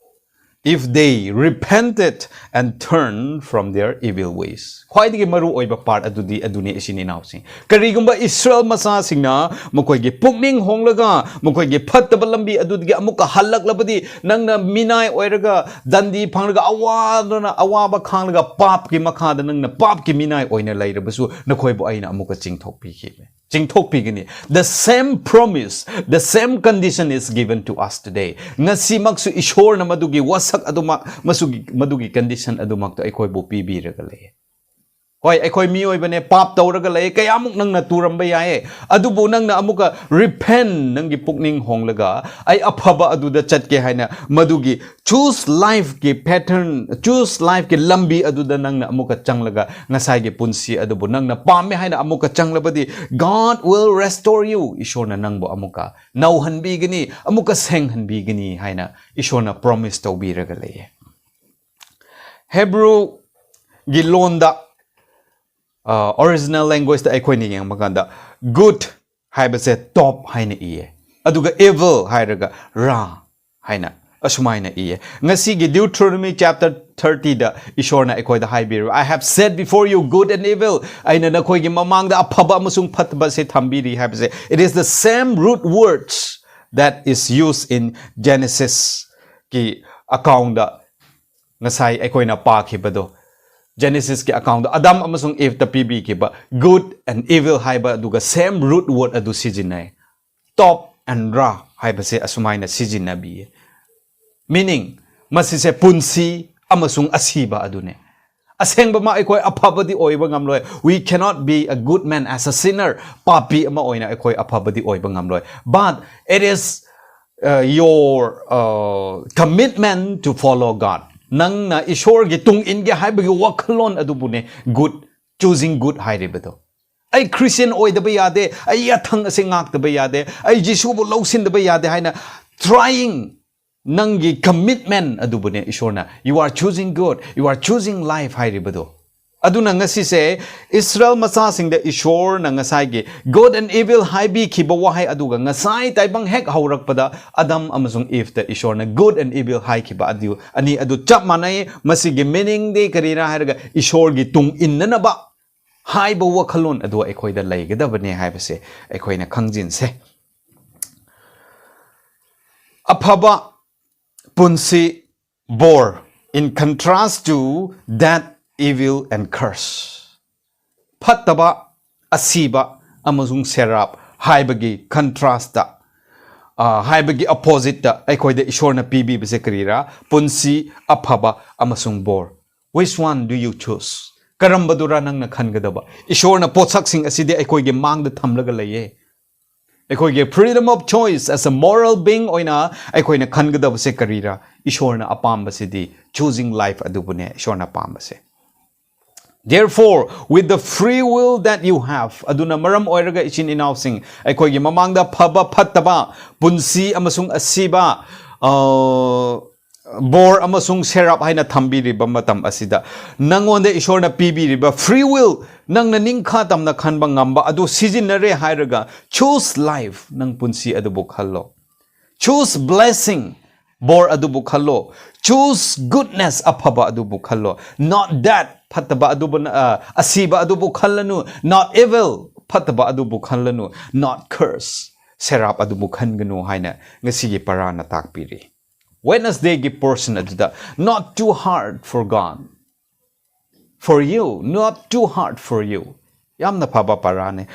If they repented and turned from their evil ways. ꯈ꯭ꯋꯥꯏꯗꯒꯤ ꯃꯔꯨ ꯑꯣꯏꯕ part ꯑꯗꯨꯗꯤ ꯑꯗꯨꯅꯤ, ꯏꯆꯤꯟ ꯏꯅꯥꯎꯁꯤꯡ꯫ ꯀꯔꯤꯒꯨꯝꯕ ꯏꯁꯔꯥꯌꯦꯜ ꯃꯆꯥꯁꯤꯡꯅ ꯃꯈꯣꯏꯒꯤ ꯄꯨꯛꯅꯤꯡ ꯍꯣꯡꯂꯒ, ꯃꯈꯣꯏꯒꯤ ꯐꯠꯇꯕ ꯂꯝꯕꯤ ꯑꯗꯨꯗꯒꯤ ꯑꯃꯨꯛꯀ ꯍꯜꯂꯛꯂꯕꯗꯤ, ꯅꯪꯅ ꯃꯤꯅꯥꯏ ꯑꯣꯏꯔꯒ, ꯗꯟꯗꯤ ꯐꯪꯂꯒ, ꯑꯋꯥꯗꯅ, ꯑꯋꯥꯕ ꯈꯥꯡꯂꯒ, ꯄꯥꯞꯀꯤ ꯃꯈꯥꯗ ꯅꯪꯅ ꯄꯥꯞꯀꯤ ꯃꯤꯅꯥꯏ ꯑꯣꯏꯅ ꯂꯩꯔꯕꯁꯨ, ꯅꯈꯣꯏꯕꯨ ꯑꯩꯅ ꯑꯃꯨꯛꯀ ꯆꯤꯡꯊꯣꯛꯄꯤꯈꯤꯕꯅꯤ, ꯆꯤꯡꯊꯣꯛꯄꯤꯒꯅꯤ꯫ The same promise, the same condition is given to us today. ꯉꯁꯤꯃꯛꯁꯨ ꯏꯁꯣꯔꯅ ꯃꯗꯨꯒꯤ ꯋꯥꯁꯛ ꯑꯗꯨꯃꯛ, ꯃꯁꯨꯒꯤ-, ꯃꯗꯨꯒꯤ condition ꯑꯗꯨꯃꯛꯇ ꯑꯩꯈꯣꯏꯕꯨ ꯄꯤꯕꯤꯔꯒ ꯂꯩ꯫ ꯍꯣꯏ, ꯑꯩꯈꯣꯏ ꯃꯤꯑꯣꯏꯕꯅꯦ, ꯄꯥꯞ ꯇꯧꯔꯒ ꯂꯩ, ꯀꯌꯥꯃꯨꯛ ꯅꯪꯅ ꯇꯨꯔꯝꯕ ꯌꯥꯏꯌꯦ, ꯑꯗꯨꯕꯨ ꯅꯪꯅ ꯑꯃꯨꯛꯀ repent, ꯅꯪꯒꯤ ꯄꯨꯛꯅꯤꯡ ꯍꯣꯡꯂꯒ, ꯑꯩ ꯑꯐꯕ ꯑꯗꯨꯗ ꯆꯠꯀꯦ ꯍꯥꯏꯅ, ꯃꯗꯨꯒꯤ choose life ꯀꯤ pattern, choose life ꯀꯤ ꯂꯝꯕꯤ ꯑꯗꯨꯗ ꯅꯪꯅ ꯑꯃꯨꯛꯀ ꯆꯪꯂꯒ, ꯉꯁꯥꯏꯒꯤ ꯄꯨꯟꯁꯤ ꯑꯗꯨꯕꯨ ꯅꯪꯅ ꯄꯥꯝꯃꯦ ꯍꯥꯏꯅ ꯑꯃꯨꯛꯀ ꯆꯪꯂꯕꯗꯤ, God will restore you. ꯏꯁꯣꯔꯅ ꯅꯪꯕꯨ ꯑꯃꯨꯛꯀ ꯅꯧꯍꯟꯕꯤꯒꯅꯤ, ꯑꯃꯨꯛꯀ ꯁꯦꯡꯍꯟꯕꯤꯒꯅꯤ ꯍꯥꯏꯅ ꯏꯁꯣꯔꯅ promise ꯇꯧꯕꯤꯔꯒ ꯂꯩꯌꯦ꯫ Hebrew ꯒꯤ ꯂꯣꯟꯗ, ꯑ, original language ꯇ ꯑꯩꯈꯣꯏꯅ ꯌꯦꯡꯕ ꯀꯥꯟꯗ, good ꯍꯥꯏꯕꯁꯦ top ꯍꯥꯏꯅ ꯏꯌꯦ, ꯑꯗꯨꯒ evil ꯍꯥꯏꯔꯒ ꯔꯥ ꯍꯥꯏꯅ ꯑꯁꯨꯃꯥꯏꯅ ꯏꯌꯦ꯫ ꯉꯁꯤꯒꯤ Deuteronomy chapter thirty ꯗ ꯏꯁꯣꯔꯅ ꯑꯩꯈꯣꯏꯗ ꯍꯥꯏꯕꯤꯔꯤꯕ, "I have set before you good and evil." ꯑꯩꯅ ꯅꯈꯣꯏꯒꯤ ꯃꯃꯥꯡꯗ ꯑꯐꯕ ꯑꯃꯁꯨꯡ ꯐꯠꯇꯕꯁꯦ ꯊꯝꯕꯤꯔꯤ ꯍꯥꯏꯕꯁꯦ, it is the same root words that is used in Genesis ꯀꯤ account ꯗ ꯉꯁꯥꯏ ꯑꯩꯈꯣꯏꯅ ꯄꯥꯈꯤꯕꯗꯣ, Genesis ꯀꯤ account ꯗ Adam ꯑꯃꯁꯨꯡ Eve ꯇ ꯄꯤꯕꯤꯈꯤꯕ good and evil ꯍꯥꯏꯕ ꯑꯗꯨꯒ same root word ꯑꯗꯨ ꯁꯤꯖꯤꯟꯅꯩ꯫ Tov and Ra ꯍꯥꯏꯕꯁꯦ ꯑꯁꯨꯃꯥꯏꯅ ꯁꯤꯖꯤꯟꯅꯕꯤꯌꯦ꯫ Meaning, ꯃꯁꯤꯁꯦ ꯄꯨꯟꯁꯤ ꯑꯃꯁꯨꯡ ꯑꯁꯤꯕ ꯑꯗꯨꯅꯦ꯫ ꯑꯁꯦꯡꯕꯃꯛ ꯑꯩꯈꯣꯏ ꯑꯐꯕꯗꯤ ꯑꯣꯏꯕ ꯉꯝꯂꯣꯏ꯫ We cannot be a good man as a sinner. ꯄꯥꯄꯤ ꯑꯃ ꯑꯣꯏꯅ ꯑꯩꯈꯣꯏ ꯑꯐꯕꯗꯤ ꯑꯣꯏꯕ ꯉꯝꯂꯣꯏ꯫ But it is uh, your uh, commitment to follow God. ꯅꯪꯅ ꯏꯁꯣꯔꯒꯤ ꯇꯨꯡ ꯏꯟꯒꯦ ꯍꯥꯏꯕꯒꯤ ꯋꯥꯈꯜꯂꯣꯟ ꯑꯗꯨꯕꯨꯅꯦ good, choosing good ꯍꯥꯏꯔꯤꯕꯗꯣ꯫ ꯑꯩ ꯈ꯭ꯔꯤꯁꯇꯤꯌꯟ ꯑꯣꯏꯗꯕ ꯌꯥꯗꯦ, ꯑꯩ ꯌꯥꯊꯪ ꯑꯁꯤ ꯉꯥꯛꯇꯕ ꯌꯥꯗꯦ, ꯑꯩ ꯖꯤꯁꯨꯕꯨ ꯂꯧꯁꯤꯟꯗꯕ ꯌꯥꯗꯦ ꯍꯥꯏꯅ trying, ꯅꯪꯒꯤ commitment ꯑꯗꯨꯕꯨꯅꯦ ꯏꯁꯣꯔꯅ you are choosing good, you are choosing life ꯍꯥꯏꯔꯤꯕꯗꯣ꯫ ꯑꯗꯨꯅ ꯉꯁꯤꯁꯦ ꯏꯁꯔꯥꯌꯦꯜ ꯃꯆꯥꯁꯤꯡꯗ ꯏꯁꯣꯔꯅ ꯉꯁꯥꯏꯒꯤ good and evil ꯍꯥꯏꯕꯤꯈꯤꯕ ꯋꯥꯍꯩ ꯑꯗꯨꯒ ꯉꯁꯥꯏ ꯇꯥꯏꯕꯪ ꯍꯦꯛ ꯍꯧꯔꯛꯄꯗ ꯑꯗꯝ ꯑꯃꯁꯨꯡ ꯏꯐꯇ ꯏꯁꯣꯔꯅ good and evil ꯍꯥꯏꯈꯤꯕ ꯑꯗꯨ ꯑꯅꯤ ꯑꯗꯨ ꯆꯞ ꯃꯥꯟꯅꯩ꯫ ꯃꯁꯤꯒꯤ meaning ꯗꯤ ꯀꯔꯤꯔꯥ ꯍꯥꯏꯔꯒ ꯏꯁꯣꯔꯒꯤ ꯇꯨꯡ ꯏꯟꯅꯅꯕ ꯍꯥꯏꯕ ꯋꯥꯈꯜꯂꯣꯟ ꯑꯗꯨ ꯑꯩꯈꯣꯏꯗ ꯂꯩꯒꯗꯕꯅꯦ ꯍꯥꯏꯕꯁꯦ ꯑꯩꯈꯣꯏꯅ ꯈꯪꯖꯤꯟꯁꯦ꯫ ꯑꯐꯕ ꯄꯨꯟꯁꯤ ꯕꯣꯔ, in contrast to death, evil and curse. ꯐꯠꯇꯕ, ꯑꯁꯤꯕ ꯑꯃꯁꯨꯡ ꯁꯦꯔꯥꯞ ꯍꯥꯏꯕꯒꯤ contrast ꯇ, ꯑ, ꯍꯥꯏꯕꯒꯤ opposite ꯇ ꯑꯩꯈꯣꯏꯗ ꯏꯁꯣꯔꯅ ꯄꯤꯕꯤꯕꯁꯦ ꯀꯔꯤꯔꯥ? ꯄꯨꯟꯁꯤ ꯑꯐꯕ ꯑꯃꯁꯨꯡ ꯕꯣꯔ꯫ Which one do you choose? ꯀꯔꯝꯕꯗꯨꯔꯥ ꯅꯪꯅ ꯈꯟꯒꯗꯕ? ꯏꯁꯣꯔꯅ ꯄꯣꯠꯁꯛꯁꯤꯡ ꯑꯁꯤꯗꯤ ꯑꯩꯈꯣꯏꯒꯤ ꯃꯥꯡꯗ ꯊꯝꯂꯒ ꯂꯩꯌꯦ꯫ ꯑꯩꯈꯣꯏꯒꯤ freedom of choice as a moral being ꯑꯣꯏꯅ ꯑꯩꯈꯣꯏꯅ ꯈꯟꯒꯗꯕꯁꯦ ꯀꯔꯤꯔꯥ? ꯏꯁꯣꯔꯅ ꯑꯄꯥꯝꯕꯁꯤꯗꯤ choosing life ꯑꯗꯨꯕꯨꯅꯦ ꯏꯁꯣꯔꯅ ꯑꯄꯥꯝꯕꯁꯦ꯫ Therefore, with the free will that you have, ꯑꯗꯨꯅ ꯃꯔꯝ ꯑꯣꯏꯔꯒ ꯏꯆꯤꯟ ꯏꯅꯥꯎꯁꯤꯡ, ꯑꯩꯈꯣꯏꯒꯤ ꯃꯃꯥꯡꯗ ꯐꯕ ꯐꯠꯇꯕ, ꯄꯨꯟꯁꯤ ꯑꯃꯁꯨꯡ ꯑꯁꯤꯕ, ꯑ, ꯕꯣꯔ ꯑꯃꯁꯨꯡ ꯁꯦꯔꯥꯞ ꯍꯥꯏꯅ ꯊꯝꯕꯤꯔꯤꯕ ꯃꯇꯝ ꯑꯁꯤꯗ, ꯅꯪꯉꯣꯟꯗ ꯏꯁꯣꯔꯅ ꯄꯤꯕꯤꯔꯤꯕ free will, ꯅꯪꯅ ꯅꯤꯡꯈꯥ ꯇꯝꯅ ꯈꯟꯕ ꯉꯝꯕ ꯑꯗꯨ ꯁꯤꯖꯤꯟꯅꯔꯦ ꯍꯥꯏꯔꯒ choose life, ꯅꯪ ꯄꯨꯟꯁꯤ ꯑꯗꯨꯕꯨ ꯈꯜꯂꯣ꯫ Choose blessing, ꯕꯣꯔ ꯑꯗꯨꯕꯨ ꯈꯜꯂꯣ꯫ Choose goodness, ꯑꯐꯕ ꯑꯗꯨꯕꯨ ꯈꯜꯂꯣ꯫ Not that, ꯐꯠꯇꯕ ꯑꯗꯨꯕꯨ, ꯑ, ꯑꯁꯤꯕ ꯑꯗꯨꯕꯨ ꯈꯜꯂꯅꯨ꯫ Not evil, ꯐꯠꯇꯕ ꯑꯗꯨꯕꯨ ꯈꯜꯂꯅꯨ꯫ Not curse, ꯁꯦꯔꯥꯞ ꯑꯗꯨꯕꯨ ꯈꯟꯒꯅꯨ ꯍꯥꯏꯅ ꯉꯁꯤꯒꯤ ꯄꯔꯥꯅ ꯇꯥꯛꯄꯤꯔꯤ꯫ Wednesdayꯒꯤ portion ꯑꯗꯨꯗ, not too hard for God, for you, not too hard for you. ꯌꯥꯝꯅ ꯐꯕ ꯄꯔꯥꯅꯦ.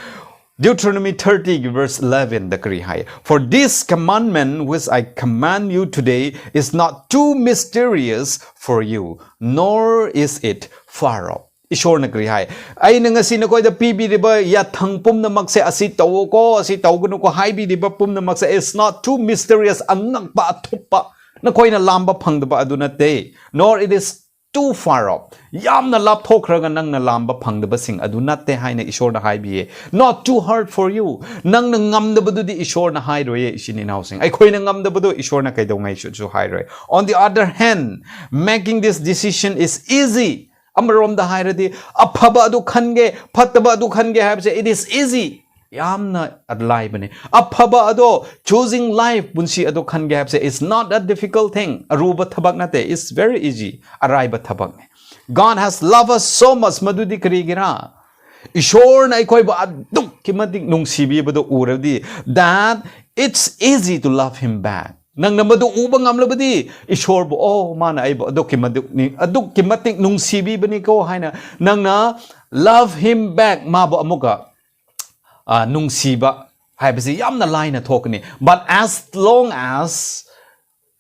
Deuteronomy thirty verse elevenꯗ ꯀꯔꯤ ꯍꯥꯏ? "For this commandment which I command you today is not too mysterious for you, nor is it far off." ꯏꯁꯣꯔꯅ ꯀꯔꯤ ꯍꯥꯏ? "ꯑꯩꯅ ꯉꯁꯤ ꯅꯈꯣꯏꯗ ꯄꯤꯕꯤꯔꯤꯕ ꯌꯥꯊꯪ ꯄꯨꯝꯅꯃꯛꯁꯦ, ꯑꯁꯤ ꯇꯧꯋꯣꯀꯣ, ꯑꯁꯤ ꯇꯧꯒꯅꯨꯀꯣ" ꯍꯥꯏꯕꯤꯔꯤꯕ ꯄꯨꯝꯅꯃꯛꯁꯦ, it's not too mysterious, ꯑꯉꯛꯄ, ꯑꯊꯨꯞꯄ, ꯅꯈꯣꯏꯅ ꯂꯥꯝꯕ ꯐꯪꯗꯕ ꯑꯗꯨ ꯅꯠꯇꯦ, nor it is too far off, ꯌꯥꯝꯅ ꯂꯥꯞꯊꯣꯛꯈ꯭ꯔꯒ ꯅꯪꯅ ꯂꯥꯝꯕ ꯐꯪꯗꯕꯁꯤꯡ ꯑꯗꯨ ꯅꯠꯇꯦ ꯍꯥꯏꯅ ꯏꯁꯣꯔꯅ ꯍꯥꯏꯕꯤꯌꯦ. "Not too hard for you." ꯅꯪꯅ ꯉꯝꯗꯕꯗꯨꯗꯤ ꯏꯁꯣꯔꯅ ꯍꯥꯏꯔꯣꯏꯌꯦ, ꯏꯆꯤꯟ ꯏꯅꯥꯎꯁꯤꯡ. ꯑꯩꯈꯣꯏꯅ ꯉꯝꯗꯕꯗꯨ ꯏꯁꯣꯔꯅ ꯀꯩꯗꯧꯉꯩꯁꯨ ꯍꯥꯏꯔꯣꯏ. On the other hand, making this decision is easy. ꯑꯃꯔꯣꯝꯗ ꯍꯥꯏꯔꯗꯤ, ꯑꯐꯕ ꯑꯗꯨ ꯈꯟꯒꯦ, ꯐꯠꯇꯕ ꯑꯗꯨ ꯈꯟꯒꯦ ꯍꯥꯏꯕꯁꯦ, it is easy. ꯌꯥꯝꯅ ꯂꯥꯏꯕꯅꯦ꯫ ꯑꯐꯕ ꯑꯗꯣ, choosing life, ꯄꯨꯟꯁꯤ ꯑꯗꯣ ꯈꯟꯒꯦ ꯍꯥꯏꯕꯁꯦ, it's not a difficult thing. ꯑꯔꯨꯕ ꯊꯕꯛ ꯅꯠꯇꯦ, it's very easy. ꯑꯔꯥꯏꯕ ꯊꯕꯛꯅꯦ꯫ God has loved us so much. ꯃꯗꯨꯗꯤ ꯀꯔꯤꯒꯤꯔꯥ? ꯏꯁꯣꯔꯅ ꯑꯩꯈꯣꯏꯕꯨ ꯑꯗꯨꯛꯀꯤ ꯃꯇꯤꯛ ꯅꯨꯡꯁꯤꯕꯤꯕꯗꯨ ꯎꯔꯗꯤ, that it's easy to love him back. ꯅꯪꯅ ꯃꯗꯨ ꯎꯕ ꯉꯝꯂꯕꯗꯤ, ꯏꯁꯣꯔꯕꯨ, "ꯑꯣ, ꯃꯥꯅ ꯑꯩꯕꯨ ꯑꯗꯨꯛꯀꯤ ꯃꯇꯤꯛ ꯅꯤ-, ꯑꯗꯨꯛꯀꯤ ꯃꯇꯤꯛ ꯅꯨꯡꯁꯤꯕꯤꯕꯅꯤꯀꯣ" ꯍꯥꯏꯅ ꯅꯪꯅ love him back, ꯃꯥꯕꯨ ꯑꯃꯨꯛꯀ, ꯑ, ꯅꯨꯡꯁꯤꯕ ꯍꯥꯏꯕꯁꯤ ꯌꯥꯝꯅ ꯂꯥꯏꯅ ꯊꯣꯛꯀꯅꯤ. But as long as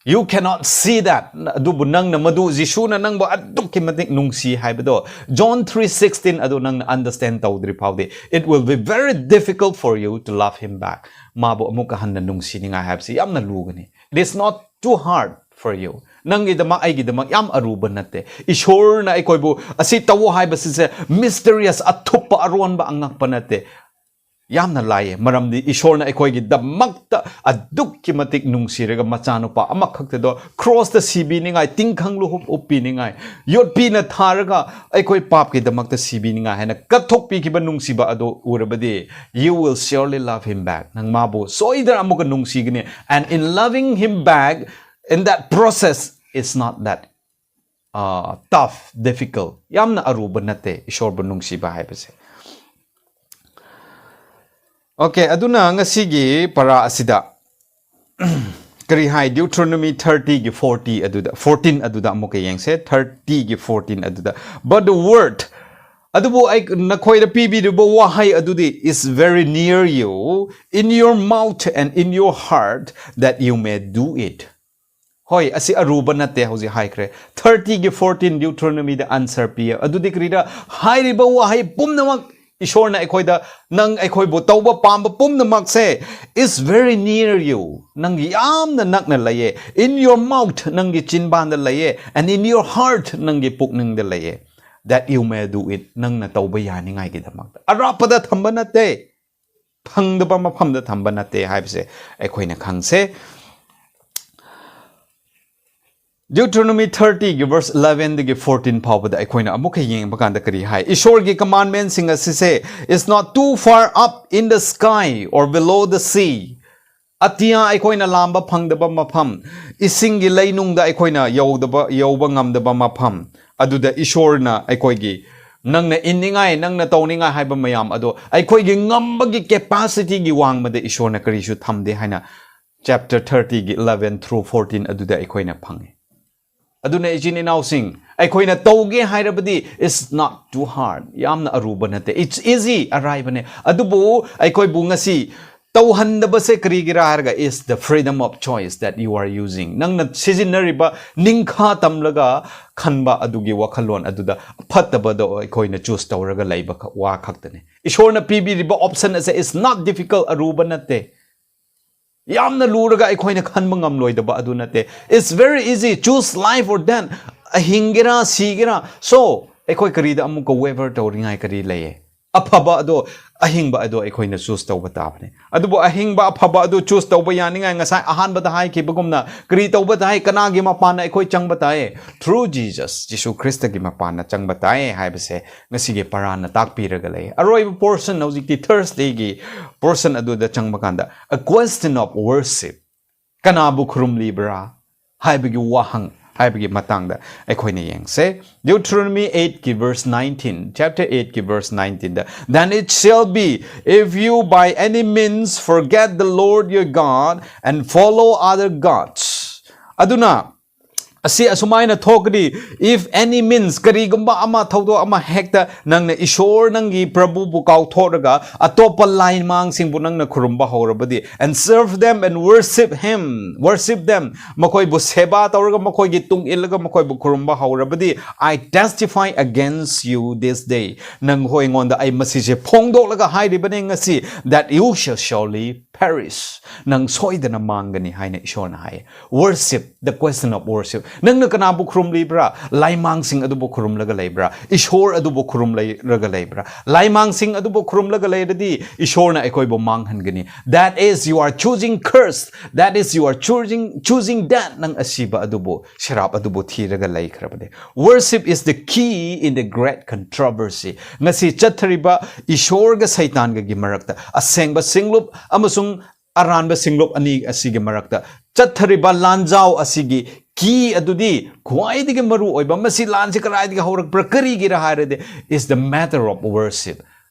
you cannot see that, ꯑꯗꯨꯕꯨ ꯅꯪꯅ ꯃꯗꯨ, ꯖꯤꯁꯨꯅ ꯅꯪꯕꯨ ꯑꯗꯨꯛꯀꯤ ꯃꯇꯤꯛ ꯅꯨꯡꯁꯤ ꯍꯥꯏꯕꯗꯣ, John three sixteen ꯑꯗꯨ ꯅꯪꯅ understand ꯇꯧꯗ꯭ꯔꯤ ꯐꯥꯎꯗꯤ, it will be very difficult for you to love him back. ꯃꯥꯕꯨ ꯑꯃꯨꯛꯀ ꯍꯟꯅ ꯅꯨꯡꯁꯤꯅꯤꯡꯉꯥꯏ ꯍꯥꯏꯕꯁꯤ ꯌꯥꯝꯅ ꯂꯨꯒꯅꯤ. It is not too hard for you. ꯅꯪꯒꯤꯗꯃꯛ, ꯑꯩꯒꯤꯗꯃꯛ ꯌꯥꯝ ꯑꯔꯨꯕ ꯅꯠꯇꯦ. ꯏꯁꯣꯔꯅ ꯑꯩꯈꯣꯏꯕꯨ ꯑꯁꯤ ꯇꯧꯋꯣ ꯍꯥꯏꯕꯁꯤꯁꯦ mysterious, ꯑꯊꯨꯞꯄ, ꯑꯔꯣꯟꯕ, ꯑꯉꯛꯄ ꯅꯠꯇꯦ. ꯌꯥꯝꯅ ꯂꯥꯏꯌꯦ, ꯃꯔꯝꯗꯤ ꯏꯁꯣꯔꯅ ꯑꯩꯈꯣꯏꯒꯤꯗꯃꯛꯇ ꯑꯗꯨꯛꯀꯤ ꯃꯇꯤꯛ ꯅꯨꯡꯁꯤꯔꯒ ꯃꯆꯥꯅꯨꯄꯥ ꯑꯃꯈꯛꯇꯗꯣ crossꯇ ꯁꯤꯕꯤꯅꯤꯡꯉꯥꯏ, ꯇꯤꯡꯈꯪ ꯂꯨꯍꯨꯞ ꯎꯞꯄꯤꯅꯤꯡꯉꯥꯏ, ꯌꯣꯠꯄꯤꯅ ꯊꯥꯔꯒ ꯑꯩꯈꯣꯏ ꯄꯥꯞꯀꯤꯗꯃꯛꯇ ꯁꯤꯕꯤꯅꯤꯡꯉꯥꯏ ꯍꯥꯏꯅ ꯀꯠꯊꯣꯛꯄꯤꯈꯤꯕ ꯅꯨꯡꯁꯤꯕ ꯑꯗꯨ ꯎꯔꯕꯗꯤ, you will surely love him back. ꯅꯪ ꯃꯥꯕꯨ ꯁꯣꯏꯗꯅ ꯑꯃꯨꯛꯀ ꯅꯨꯡꯁꯤꯒꯅꯤ. And in loving him back, in that process, it's not that, uh, tough, difficult. ꯌꯥꯝꯅ ꯑꯔꯨꯕ ꯅꯠꯇꯦ ꯏꯁꯣꯔꯕꯨ ꯅꯨꯡꯁꯤꯕ ꯍꯥꯏꯕꯁꯦ. Okay, ꯑꯗꯨꯅ ꯉꯁꯤꯒꯤ ꯄꯔꯥ ꯑꯁꯤꯗ ꯀꯔꯤ ꯍꯥꯏ? Deuteronomy thirty ꯒꯤ forty ꯑꯗꯨꯗ, fourteen ꯑꯗꯨꯗ ꯑꯃꯨꯛꯀ ꯌꯦꯡꯁꯦ꯫ Thirty ꯒꯤ fourteen ꯑꯗꯨꯗ, "But the word," ꯑꯗꯨꯕꯨ ꯑꯩ ꯅꯈꯣꯏꯗ ꯄꯤꯕꯤꯔꯤꯕ ꯋꯥꯍꯩ ꯑꯗꯨꯗꯤ, "is very near you, in your mouth and in your heart, that you may do it." ꯍꯣꯏ, ꯑꯁꯤ ꯑꯔꯨꯕ ꯅꯠꯇꯦ, ꯍꯧꯖꯤꯛ ꯍꯥꯏꯈ꯭ꯔꯦ꯫ Thirty ꯒꯤ fourteen Deuteronomy ꯗ answer ꯄꯤꯌꯦ꯫ ꯑꯗꯨꯗꯤ ꯀꯔꯤꯔ? ꯍꯥꯏꯔꯤꯕ ꯋꯥꯍꯩ ꯄꯨꯝꯅꯃꯛ, ꯏꯁꯣꯔꯅ ꯑꯩꯈꯣꯏꯗ, ꯅꯪ ꯑꯩꯈꯣꯏꯕꯨ ꯇꯧꯕ ꯄꯥꯝꯕ ꯄꯨꯝꯅꯃꯛꯁꯦ, "is very near you," ꯅꯪꯒꯤ ꯌꯥꯝꯅ ꯅꯛꯅ ꯂꯩꯌꯦ, "in your mouth," ꯅꯪꯒꯤ ꯆꯤꯟꯕꯥꯟꯗ ꯂꯩꯌꯦ, "and in your heart," ꯅꯪꯒꯤ ꯄꯨꯛꯅꯤꯡꯗ ꯂꯩꯌꯦ, "that you may do it," ꯅꯪꯅ ꯇꯧꯕ ꯌꯥꯅꯤꯡꯉꯥꯏꯒꯤꯗꯃꯛꯇ꯫ ꯑꯔꯥꯞꯄꯗ ꯊꯝꯕ ꯅꯠꯇꯦ, ꯐꯪꯗꯕ ꯃꯐꯝꯗ ꯊꯝꯕ ꯅꯠꯇꯦ ꯍꯥꯏꯕꯁꯦ ꯑꯩꯈꯣꯏꯅ ꯈꯪꯁꯦ꯫ Deuteronomy thirty ꯒꯤ verse eleven ꯗꯒꯤ fourteen ꯐꯥꯎꯕꯗ ꯑꯩꯈꯣꯏꯅ ꯑꯃꯨꯛꯀ ꯌꯦꯡꯕ ꯀꯥꯟꯗ ꯀꯔꯤ ꯍꯥꯏ? ꯏꯁꯣꯔꯒꯤ commandment ꯁꯤꯡ ꯑꯁꯤꯁꯦ, "is not too far up in the sky or below the sea." ꯑꯇꯤꯌꯥ ꯑꯩꯈꯣꯏꯅ ꯂꯥꯝꯕ ꯐꯪꯗꯕ ꯃꯐꯝ, ꯏꯁꯤꯡꯒꯤ ꯂꯩꯅꯨꯡꯗ ꯑꯩꯈꯣꯏꯅ ꯌꯧꯗꯕ, ꯌꯧꯕ ꯉꯝꯗꯕ ꯃꯐꯝ, ꯑꯗꯨꯗ ꯏꯁꯣꯔꯅ ꯑꯩꯈꯣꯏꯒꯤ, ꯅꯪꯅ ꯏꯟꯅꯤꯡꯉꯥꯏ, ꯅꯪꯅ ꯇꯧꯅꯤꯡꯉꯥꯏ ꯍꯥꯏꯕ ꯃꯌꯥꯝ ꯑꯗꯣ ꯑꯩꯈꯣꯏꯒꯤ ꯉꯝꯕꯒꯤ capacity ꯒꯤ ꯋꯥꯡꯃꯗ ꯏꯁꯣꯔꯅ ꯀꯔꯤꯁꯨ ꯊꯝꯗꯦ ꯍꯥꯏꯅ chapter thirty ꯒꯤ eleven through fourteen ꯑꯗꯨꯗ ꯑꯩꯈꯣꯏꯅ ꯐꯪꯉꯤ꯫ ꯑꯗꯨꯅ ꯏꯆꯤꯟ ꯏꯅꯥꯎꯁꯤꯡ, ꯑꯩꯈꯣꯏꯅ ꯇꯧꯒꯦ ꯍꯥꯏꯔꯕꯗꯤ, it's not too hard, ꯌꯥꯝꯅ ꯑꯔꯨꯕ ꯅꯠꯇꯦ, it's easy, ꯑꯔꯥꯏꯕꯅꯦ꯫ ꯑꯗꯨꯕꯨ ꯑꯩꯈꯣꯏꯕꯨ ꯉꯁꯤ ꯇꯧꯍꯟꯗꯕꯁꯦ ꯀꯔꯤꯒꯤꯔꯥ ꯍꯥꯏꯔꯒ, is the freedom of choice that you are using. ꯅꯪꯅ ꯁꯤꯖꯤꯟꯅꯔꯤꯕ ꯅꯤꯡꯈꯥ ꯇꯝꯂꯒ ꯈꯟꯕ ꯑꯗꯨꯒꯤ ꯋꯥꯈꯜꯂꯣꯟ ꯑꯗꯨꯗ ꯐꯠꯇꯕꯗꯣ ꯑꯩꯈꯣꯏꯅ choose ꯇꯧꯔꯒ ꯂꯩꯕ ꯈ-, ꯋꯥ ꯈꯛꯇꯅꯦ꯫ ꯏꯁꯣꯔꯅ ꯄꯤꯕꯤꯔꯤꯕ option ꯑꯁꯦ is not difficult, ꯑꯔꯨꯕ ꯅꯠꯇꯦ꯫ ꯌꯥꯝꯅ ꯂꯨꯔꯒ ꯑꯩꯈꯣꯏꯅ ꯈꯟꯕ ꯉꯝꯂꯣꯏꯗꯕ ꯑꯗꯨ ꯅꯠꯇꯦ꯫ It's very easy, choose life or death. ꯑꯍꯤꯡꯒꯦꯔꯥ, ꯁꯤꯒꯦꯔꯥ꯫ So, ꯑꯩꯈꯣꯏ ꯀꯔꯤꯗ ꯑꯃꯨꯛꯀ waver ꯇꯧꯔꯤꯉꯥꯏ ꯀꯔꯤ ꯂꯩꯌꯦ? ꯑꯐꯕ ꯑꯗꯣ, ꯑꯍꯤꯡꯕ ꯑꯗꯣ ꯑꯩꯈꯣꯏꯅ choose ꯇꯧꯕ ꯇꯥꯕꯅꯦ꯫ ꯑꯗꯨꯕꯨ ꯑꯍꯤꯡꯕ ꯑꯐꯕ ꯑꯗꯨ choose ꯇꯧꯕ ꯌꯥꯅꯤꯡꯉꯥꯏ ꯉꯁꯥꯏ ꯑꯍꯥꯟꯕꯗ ꯍꯥꯏꯈꯤꯕꯒꯨꯝꯅ ꯀꯔꯤ ꯇꯧꯕ ꯇꯥꯏ? ꯀꯅꯥꯒꯤ ꯃꯄꯥꯟꯅ ꯑꯩꯈꯣꯏ ꯆꯪꯕ ꯇꯥꯏ? Through Jesus, ꯖꯤꯁꯨ ꯈ꯭ꯔꯤꯁꯇꯒꯤ ꯃꯄꯥꯟꯅ ꯆꯪꯕ ꯇꯥꯏ ꯍꯥꯏꯕꯁꯦ ꯉꯁꯤꯒꯤ ꯄꯔꯥꯅ ꯇꯥꯛꯄꯤꯔꯒ ꯂꯩ꯫ ꯑꯔꯣꯏꯕ portion, ꯍꯧꯖꯤꯛꯇꯤ Thursday ꯒꯤ portion ꯑꯗꯨꯗ ꯆꯪꯕ ꯀꯥꯟꯗ, a question of worship, ꯀꯅꯥꯕꯨ ꯈꯨꯔꯨꯝꯂꯤꯕ꯭ꯔꯥ ꯍꯥꯏꯕꯒꯤ ꯋꯥꯍꯪ ꯍꯥꯏꯕꯒꯤ ꯃꯇꯥꯡꯗ ꯑꯩꯈꯣꯏꯅ ꯌꯦꯡꯁꯦ꯫ Deuteronomy eight ꯀꯤ verse nineteen, chapter eight ꯀꯤ verse nineteen the, "Then it shall be, if you by any means forget the Lord your God and follow other gods." ꯑꯗꯨꯅ ꯑꯁꯤ ꯑꯁꯨꯃꯥꯏꯅ ꯊꯣꯛꯀꯅꯤ, "If any means," ꯀꯔꯤꯒꯨꯝꯕ ꯑꯃ ꯊꯧꯗꯣꯛ ꯑꯃ ꯍꯦꯛꯇ ꯅꯪꯅ ꯏꯁꯣꯔ ꯅꯪꯒꯤ ꯄ꯭ꯔꯚꯨꯕꯨ ꯀꯥꯎꯊꯣꯛꯂꯒ ꯑꯇꯣꯞꯄ ꯂꯥꯏꯃꯥꯡꯁꯤꯡꯕꯨ ꯅꯪꯅ ꯈꯨꯔꯨꯝꯕ ꯍꯧꯔꯕꯗꯤ, "and serve them and worship him, worship them," ꯃꯈꯣꯏꯕꯨ ꯁꯦꯕꯥ ꯇꯧꯔꯒ ꯃꯈꯣꯏꯒꯤ ꯇꯨꯡ ꯏꯜꯂꯒ ꯃꯈꯣꯏꯕꯨ ꯈꯨꯔꯨꯝꯕ ꯍꯧꯔꯕꯗꯤ, "I testify against you this day," ꯅꯪꯈꯣꯏ ꯑꯩꯉꯣꯟꯗ ꯑꯩ ꯃꯁꯤꯁꯦ ꯐꯣꯡꯗꯣꯛꯂꯒ ꯍꯥꯏꯔꯤꯕꯅꯦ ꯉꯁꯤ, "that you shall surely perish," ꯅꯪ ꯁꯣꯏꯗꯅ ꯃꯥꯡꯒꯅꯤ ꯍꯥꯏꯅ ꯏꯁꯣꯔꯅ ꯍꯥꯏ꯫ Worship, the question of worship. ꯅꯪꯅ ꯀꯅꯥꯕꯨ ꯈꯨꯔꯨꯝꯂꯤꯕ꯭ꯔꯥ? ꯂꯥꯏꯃꯥꯡꯁꯤꯡ ꯑꯗꯨꯕꯨ ꯈꯨꯔꯨꯝꯂꯒ ꯂꯩꯕ꯭ꯔꯥ? ꯏꯁꯣꯔ ꯑꯗꯨꯕꯨ ꯈꯨꯔꯨꯝꯂꯒ ꯂꯩꯕ꯭ꯔꯥ? ꯂꯥꯏꯃꯥꯡꯁꯤꯡ ꯑꯗꯨꯕꯨ ꯈꯨꯔꯨꯝꯂꯒ ꯂꯩꯔꯗꯤ ꯏꯁꯣꯔꯅ ꯑꯩꯈꯣꯏꯕꯨ ꯃꯥꯡꯍꯟꯒꯅꯤ꯫ That is, you are choosing curse. That is, you are choosing, choosing death. ꯅꯪ ꯑꯁꯤꯕ ꯑꯗꯨꯕꯨ, ꯁꯦꯔꯥꯞ ꯑꯗꯨꯕꯨ ꯊꯤꯔꯒ ꯂꯩꯈ꯭ꯔꯕꯅꯦ꯫ Worship is the key in the great controversy. ꯉꯁꯤ ꯆꯠꯊꯔꯤꯕ ꯏꯁꯣꯔꯒ ꯁꯩꯇꯥꯟꯒꯒꯤ ꯃꯔꯛꯇ, ꯑꯁꯦꯡꯕ ꯁꯤꯡꯂꯨꯞ ꯑꯃꯁꯨꯡ ꯑꯔꯥꯟꯕ ꯁꯤꯡꯂꯨꯞ ꯑꯅꯤ ꯑꯁꯤꯒꯤ ꯃꯔꯛꯇ ꯆꯠꯊꯔꯤꯕ ꯂꯥꯟꯖꯥꯎ ꯑꯁꯤꯒꯤ key ꯑꯗꯨꯗꯤ, ꯈ꯭ꯋꯥꯏꯗꯒꯤ ꯃꯔꯨ ꯑꯣꯏꯕ, ꯃꯁꯤ ꯂꯥꯟꯁꯤ ꯀꯗꯥꯏꯗꯒꯤ ꯍꯧꯔꯛꯄ꯭ꯔꯥ, ꯀꯔꯤꯒꯤꯔ ꯍꯥꯏꯔꯗꯤ, is the matter of worship.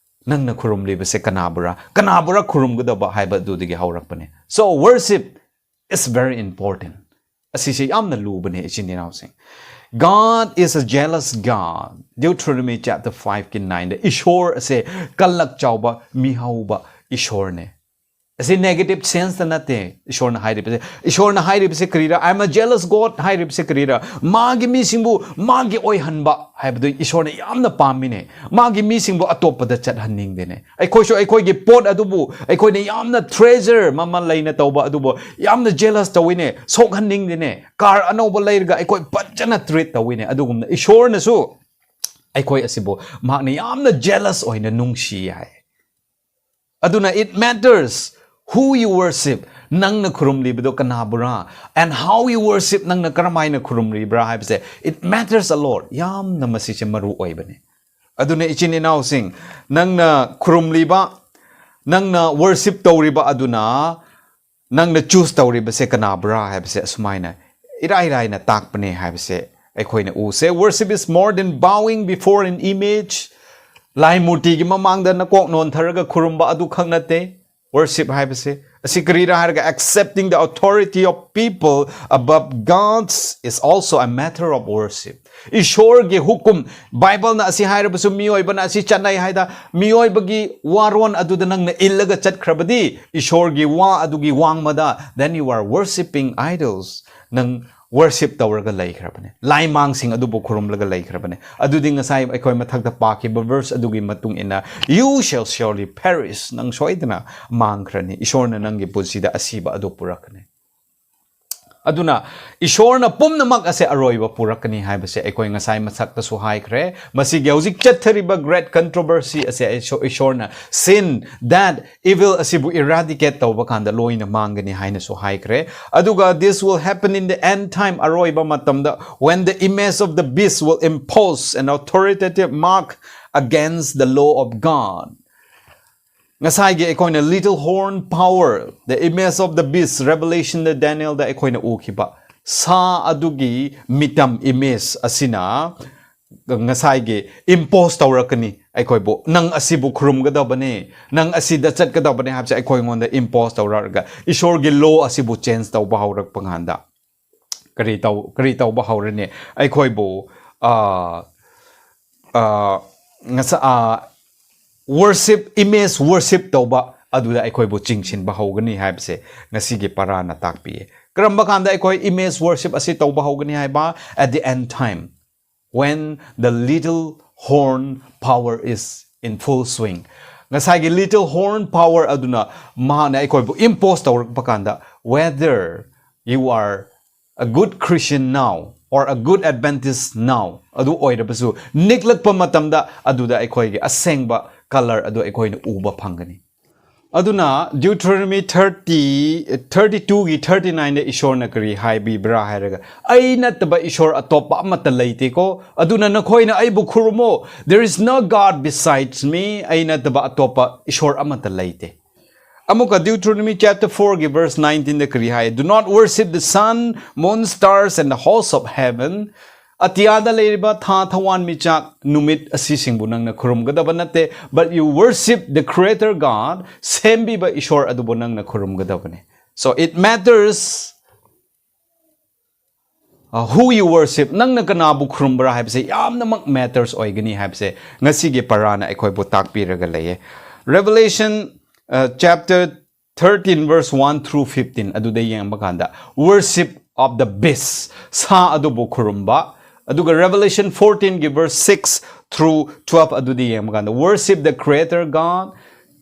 ꯅꯪꯅ ꯈꯨꯔꯨꯝꯂꯤꯕꯁꯦ ꯀꯅꯥꯕꯨꯔꯥ, ꯀꯅꯥꯕꯨꯔꯥ ꯈꯨꯔꯨꯝꯒꯗꯕ ꯍꯥꯏꯕ ꯑꯗꯨꯗꯒꯤ ꯍꯧꯔꯛꯄꯅꯦ꯫ So worship is very important. ꯑꯁꯤꯁꯦ ꯌꯥꯝꯅ ꯂꯨꯕꯅꯦ, ꯏꯆꯤꯟ ꯏꯅꯥꯎꯁꯤꯡ꯫ "God is a jealous God." Deuteronomy chapter five ꯀꯤ nine ꯗ, ꯏꯁꯣꯔ ꯑꯁꯦ ꯀꯜꯂꯛ ꯆꯥꯎꯕ, ꯃꯤꯍꯧꯕ ꯏꯁꯣꯔꯅꯦ꯫ ꯑꯁꯤ negative sense ꯇ ꯅꯠꯇꯦ ꯏꯁꯣꯔꯅ ꯍꯥꯏꯔꯤꯕꯁꯦ꯫ ꯏꯁꯣꯔꯅ ꯍꯥꯏꯔꯤꯕꯁꯦ ꯀꯔꯤꯔꯥ? "I am a jealous God" ꯍꯥꯏꯔꯤꯕꯁꯦ ꯀꯔꯤꯔꯥ? ꯃꯥꯒꯤ ꯃꯤꯁꯤꯡꯕꯨ ꯃꯥꯒꯤ ꯑꯣꯏꯍꯟꯕ ꯍꯥꯏꯕꯗꯨ ꯏꯁꯣꯔꯅ ꯌꯥꯝꯅ ꯄꯥꯝꯃꯤꯅꯦ꯫ ꯃꯥꯒꯤ ꯃꯤꯁꯤꯡꯕꯨ ꯑꯇꯣꯞꯄꯗ ꯆꯠꯍꯟꯅꯤꯡꯗꯦꯅꯦ꯫ ꯑꯩꯈꯣꯏꯁꯨ ꯑꯩꯈꯣꯏꯒꯤ ꯄꯣꯠ ꯑꯗꯨꯕꯨ ꯑꯩꯈꯣꯏꯅ ꯌꯥꯝꯅ treasure, ꯃꯃꯜ ꯂꯩꯅ ꯇꯧꯕ ꯑꯗꯨꯕꯨ ꯌꯥꯝꯅ jealous ꯇꯧꯋꯤꯅꯦ, ꯁꯣꯛꯍꯟꯅꯤꯡꯗꯦꯅꯦ꯫ Car ꯑꯅꯧꯕ ꯂꯩꯔꯒ ꯑꯩꯈꯣꯏ ꯐꯖꯅ treat ꯇꯧꯋꯤꯅꯦ꯫ ꯑꯗꯨꯒꯨꯝꯅ ꯏꯁꯣꯔꯅꯁꯨ ꯑꯩꯈꯣꯏ ꯑꯁꯤꯕꯨ ꯃꯍꯥꯛꯅ ꯌꯥꯝꯅ jealous ꯑꯣꯏꯅ ꯅꯨꯡꯁꯤ ꯍꯥꯏ꯫ ꯑꯗꯨꯅ it matters who you worship, ꯅꯪꯅ ꯈꯨꯔꯨꯝꯂꯤꯕꯗꯣ ꯀꯅꯥꯕꯨꯔꯥ, and how you worship, ꯅꯪꯅ ꯀꯔꯝꯍꯥꯏꯅ ꯈꯨꯔꯨꯝꯂꯤꯕ꯭ꯔꯥ ꯍꯥꯏꯕꯁꯦ, it matters a lot. ꯌꯥꯝꯅ ꯃꯁꯤꯁꯦ ꯃꯔꯨ ꯑꯣꯏꯕꯅꯦ꯫ ꯑꯗꯨꯅ ꯏꯆꯤꯟ ꯏꯅꯥꯎꯁꯤꯡ, ꯅꯪꯅ ꯈꯨꯔꯨꯝꯂꯤꯕ, ꯅꯪꯅ worship ꯇꯧꯔꯤꯕ ꯑꯗꯨꯅ ꯅꯪꯅ choose ꯇꯧꯔꯤꯕꯁꯦ ꯀꯅꯥꯕꯨꯔꯥ ꯍꯥꯏꯕꯁꯦ ꯑꯁꯨꯃꯥꯏꯅ ꯏꯔꯥꯏ ꯂꯥꯏꯅ ꯇꯥꯛꯄꯅꯦ ꯍꯥꯏꯕꯁꯦ ꯑꯩꯈꯣꯏꯅ ꯎꯁꯦ꯫ Worship is more than bowing before an image. ꯂꯥꯏ ꯃꯨꯔꯇꯤꯒꯤ ꯃꯃꯥꯡꯗ ꯅꯀꯣꯛ ꯅꯣꯟꯊꯔꯒ ꯈꯨꯔꯨꯝꯕ ꯑꯗꯨ ꯈꯛ ꯅꯠꯇꯦ worship ꯍꯥꯏꯕꯁꯦ꯫ ꯑꯁꯤ ꯀꯔꯤꯔꯥ ꯍꯥꯏꯔꯒ, accepting the authority of people above God's is also a matter of worship. ꯏꯁꯣꯔꯒꯤ ꯍꯨꯀꯨꯝ, ꯕꯥꯏꯕꯜꯅ ꯑꯁꯤ ꯍꯥꯏꯔꯕꯁꯨ ꯃꯤꯑꯣꯏꯕꯅ ꯑꯁꯤ ꯆꯠꯅꯩ ꯍꯥꯏꯗ, ꯃꯤꯑꯣꯏꯕꯒꯤ ꯋꯥꯔꯣꯟ ꯑꯗꯨꯗ ꯅꯪꯅ ꯏꯜꯂꯒ ꯆꯠꯈ꯭ꯔꯕꯗꯤ, ꯏꯁꯣꯔꯒꯤ ꯋꯥ ꯑꯗꯨꯒꯤ ꯋꯥꯡꯃꯗ, then you are worshipping idols. ꯅꯪ worship ꯇꯧꯔꯒ ꯂꯩꯈ꯭ꯔꯕꯅꯦ, ꯂꯥꯏꯃꯥꯡꯁꯤꯡ ꯑꯗꯨꯕꯨ ꯈꯨꯔꯨꯝꯂꯒ ꯂꯩꯈ꯭ꯔꯕꯅꯦ꯫ ꯑꯗꯨꯗꯤ ꯉꯁꯥꯏ ꯑꯩꯈꯣꯏ ꯃꯊꯛꯇ ꯄꯥꯈꯤꯕ verse ꯑꯗꯨꯒꯤ ꯃꯇꯨꯡ ꯏꯟꯅ, "You shall surely perish", ꯅꯪ ꯁꯣꯏꯗꯅ ꯃꯥꯡꯈ꯭ꯔꯅꯤ꯫ ꯏꯁꯣꯔꯅ ꯅꯪꯒꯤ ꯄꯨꯟꯁꯤꯗ ꯑꯁꯤꯕ ꯑꯗꯨ ꯄꯨꯔꯛꯀꯅꯤ꯫ ꯑꯗꯨꯅ ꯏꯁꯣꯔꯅ ꯄꯨꯝꯅꯃꯛ ꯑꯁꯦ ꯑꯔꯣꯏꯕ ꯄꯨꯔꯛꯀꯅꯤ ꯍꯥꯏꯕꯁꯦ ꯑꯩꯈꯣꯏ ꯉꯁꯥꯏ ꯃꯊꯛꯇꯁꯨ ꯍꯥꯏꯈ꯭ꯔꯦ꯫ ꯃꯁꯤꯒꯤ ꯍꯧꯖꯤꯛ ꯆꯠꯊꯔꯤꯕ great controversy ꯑꯁꯦ ꯏꯁꯣ-, ꯏꯁꯣꯔꯅ sin, that, evil ꯑꯁꯤꯕꯨ eradicate ꯇꯧꯕ ꯀꯥꯟꯗ ꯂꯣꯏꯅ ꯃꯥꯡꯒꯅꯤ ꯍꯥꯏꯅꯁꯨ ꯍꯥꯏꯈ꯭ꯔꯦ꯫ ꯑꯗꯨꯒ this will happen in the end time, ꯑꯔꯣꯏꯕ ꯃꯇꯝꯗ, when the image of the beast will impose an authoritative mark against the law of God. ꯉꯁꯥꯏꯒꯤ ꯑꯩꯈꯣꯏꯅ little horn power, the image of the beast, Revelation ꯗ, ꯗꯦꯅꯤꯌꯦꯜꯗ ꯑꯩꯈꯣꯏꯅ ꯎꯈꯤꯕ ꯁꯥ ꯑꯗꯨꯒꯤ ꯃꯤꯇꯝ, image ꯑꯁꯤꯅ ꯉꯁꯥꯏꯒꯤ impose ꯇꯧꯔꯛꯀꯅꯤ ꯑꯩꯈꯣꯏꯕꯨ, "ꯅꯪ ꯑꯁꯤꯕꯨ ꯈꯨꯔꯨꯝꯒꯗꯕꯅꯦ, ꯅꯪ ꯑꯁꯤꯗ ꯆꯠꯀꯗꯕꯅꯦ" ꯍꯥꯏꯕꯁꯦ ꯑꯩꯈꯣꯏꯉꯣꯟꯗ impose ꯇꯧꯔꯛꯑꯒ, ꯏꯁꯣꯔꯒꯤ law ꯑꯁꯤꯕꯨ change ꯇꯧꯕ ꯍꯧꯔꯛꯄ ꯀꯥꯟꯗ ꯀꯔꯤ ꯇꯧ-, ꯀꯔꯤ ꯇꯧꯕ ꯍꯧꯔꯅꯤ? ꯑꯩꯈꯣꯏꯕꯨ, ꯑ, ꯑ, ꯉꯁ-, ꯑ, worship, image worship ꯇꯧꯕ ꯑꯗꯨꯗ ꯑꯩꯈꯣꯏꯕꯨ ꯆꯤꯡꯁꯤꯟꯕ ꯍꯧꯒꯅꯤ ꯍꯥꯏꯕꯁꯦ ꯉꯁꯤꯒꯤ ꯄꯔꯥꯅ ꯇꯥꯛꯄꯤꯌꯦ꯫ ꯀꯔꯝꯕ ꯀꯥꯟꯗ ꯑꯩꯈꯣꯏ image worship ꯑꯁꯤ ꯇꯧꯕ ꯍꯧꯒꯅꯤ ꯍꯥꯏꯕ? At the end time, when the little horn power is in full swing. ꯉꯁꯥꯏꯒꯤ little horn power ꯑꯗꯨꯅ ꯃꯍꯥꯛꯅ ꯑꯩꯈꯣꯏꯕꯨ impose ꯇꯧꯔꯛꯄ ꯀꯥꯟꯗ, whether you are a good Christian now or a good Adventist now, ꯑꯗꯨ ꯑꯣꯏꯔꯕꯁꯨ, ꯅꯤꯛꯂꯛꯄ ꯃꯇꯝꯗ ꯑꯗꯨꯗ ꯑꯩꯈꯣꯏꯒꯤ ꯑꯁꯦꯡꯕ colour ꯑꯗꯨ ꯑꯩꯈꯣꯏꯅ ꯎꯕ ꯐꯪꯒꯅꯤ꯫ ꯑꯗꯨꯅ Deuteronomy thirty, thirty two ꯒꯤ thirty nine ꯗ ꯏꯁꯣꯔꯅ ꯀꯔꯤ ꯍꯥꯏꯕꯤꯕ꯭ꯔꯥ ꯍꯥꯏꯔꯒ, "ꯑꯩ ꯅꯠꯇꯕ ꯏꯁꯣꯔ ꯑꯇꯣꯞꯄ ꯑꯃꯠꯇ ꯂꯩꯇꯦꯀꯣ, ꯑꯗꯨꯅ ꯅꯈꯣꯏꯅ ꯑꯩꯕꯨ ꯈꯨꯔꯨꯝꯃꯣ꯫ There is no God besides me, ꯑꯩ ꯅꯠꯇꯕ ꯑꯇꯣꯞꯄ ꯏꯁꯣꯔ ꯑꯃꯠꯇ ꯂꯩꯇꯦ"꯫ ꯑꯃꯨꯛꯀ Deuteronomy chapter four ꯒꯤ verse nineteen ꯗ ꯀꯔꯤ ꯍꯥꯏ? "Do not worship the sun, moon, stars, and the hosts of heaven." ꯑꯇꯤꯌꯥꯗ ꯂꯩꯔꯤꯕ ꯊꯥ, ꯊꯋꯥꯟ ꯃꯤꯆꯥꯛ, ꯅꯨꯃꯤꯠ ꯑꯁꯤꯁꯤꯡꯕꯨ ꯅꯪꯅ ꯈꯨꯔꯨꯝꯒꯗꯕ ꯅꯠꯇꯦ, but you worship the creator God, ꯁꯦꯝꯕꯤꯕ ꯏꯁꯣꯔ ꯑꯗꯨꯕꯨ ꯅꯪꯅ ꯈꯨꯔꯨꯝꯒꯗꯕꯅꯤ꯫ So it matters uh, who you worship, ꯅꯪꯅ ꯀꯅꯥꯕꯨ ꯈꯨꯔꯨꯝꯕ꯭ꯔꯥ ꯍꯥꯏꯕꯁꯦ ꯌꯥꯝꯅꯃꯛ matters ꯑꯣꯏꯒꯅꯤ ꯍꯥꯏꯕꯁꯦ ꯉꯁꯤꯒꯤ ꯄꯔꯥꯅ ꯑꯩꯈꯣꯏꯕꯨ ꯇꯥꯛꯄꯤꯔꯒ ꯂꯩꯌꯦ꯫ Revelation uh, chapter thirteen verse one through fifteen ꯑꯗꯨꯗ ꯌꯦꯡꯕ ꯀꯥꯟꯗ worship of the beast, ꯁꯥ ꯑꯗꯨꯕꯨ ꯈꯨꯔꯨꯝꯕ, ꯑꯗꯨꯒ Revelation fourteen ꯒꯤ verse six through twelve ꯑꯗꯨꯗꯤ ꯌꯦꯡꯕ ꯀꯥꯟꯗ worship the creator God,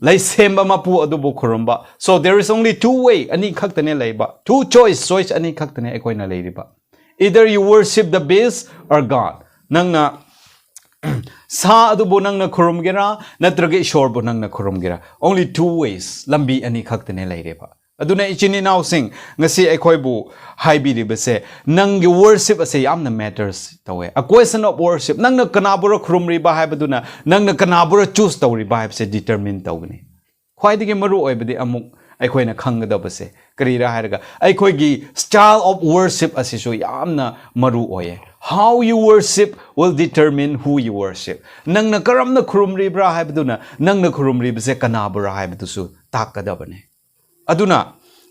ꯂꯩꯁꯦꯝꯕ ꯃꯄꯨ ꯑꯗꯨꯕꯨ ꯈꯨꯔꯨꯝꯕ꯫ So there is only two way, ꯑꯅꯤ ꯈꯛꯇꯅꯦ ꯂꯩꯕ, two choice, choice ꯑꯅꯤ ꯈꯛꯇꯅꯦ ꯑꯩꯈꯣꯏꯅ ꯂꯩꯔꯤꯕ꯫ Either you worship the beast or God. ꯅꯪꯅ ꯁꯥ ꯑꯗꯨꯕꯨ ꯅꯪꯅ ꯈꯨꯔꯨꯝꯒꯦꯔꯥ, ꯅꯠꯇ꯭ꯔꯒ ꯏꯁꯣꯔꯕꯨ ꯅꯪꯅ ꯈꯨꯔꯨꯝꯒꯦꯔꯥ? Only two ways, ꯂꯝꯕꯤ ꯑꯅꯤ ꯈꯛꯇꯅꯦ ꯂꯩꯔꯤꯕ꯫ ꯑꯗꯨꯅ ꯏꯆꯤꯟ ꯏꯅꯥꯎꯁꯤꯡ, ꯉꯁꯤ ꯑꯩꯈꯣꯏꯕꯨ ꯍꯥꯏꯕꯤꯔꯤꯕꯁꯦ, ꯅꯪꯒꯤ worship ꯑꯁꯦ ꯌꯥꯝꯅ matters ꯇꯧꯋꯦ꯫ A question of worship, ꯅꯪꯅ ꯀꯅꯥꯕꯨꯔ ꯈꯨꯔꯨꯝꯔꯤꯕ ꯍꯥꯏꯕꯗꯨꯅ ꯅꯪꯅ ꯀꯅꯥꯕꯨꯔ choose ꯇꯧꯔꯤꯕ ꯍꯥꯏꯕꯁꯦ determine ꯇꯧꯒꯅꯤ꯫ ꯈ꯭ꯋꯥꯏꯗꯒꯤ ꯃꯔꯨ ꯑꯣꯏꯕꯗꯤ ꯑꯃꯨꯛ ꯑꯩꯈꯣꯏꯅ ꯈꯪꯒꯗꯕꯁꯦ ꯀꯔꯤꯔꯥ ꯍꯥꯏꯔꯒ, ꯑꯩꯈꯣꯏꯒꯤ style of worship ꯑꯁꯤꯁꯨ ꯌꯥꯝꯅ ꯃꯔꯨ ꯑꯣꯏꯌꯦ꯫ How you worship will determine who you worship. ꯅꯪꯅ ꯀꯔꯝꯅ ꯈꯨꯔꯨꯝꯔꯤꯕ꯭ꯔꯥ ꯍꯥꯏꯕꯗꯨꯅ ꯅꯪꯅ ꯈꯨꯔꯨꯝꯔꯤꯕꯁꯦ ꯀꯅꯥꯕꯨꯔꯥ ꯍꯥꯏꯕꯗꯨꯁꯨ ꯇꯥꯛꯀꯗꯕꯅꯦ꯫ ꯑꯗꯨꯅ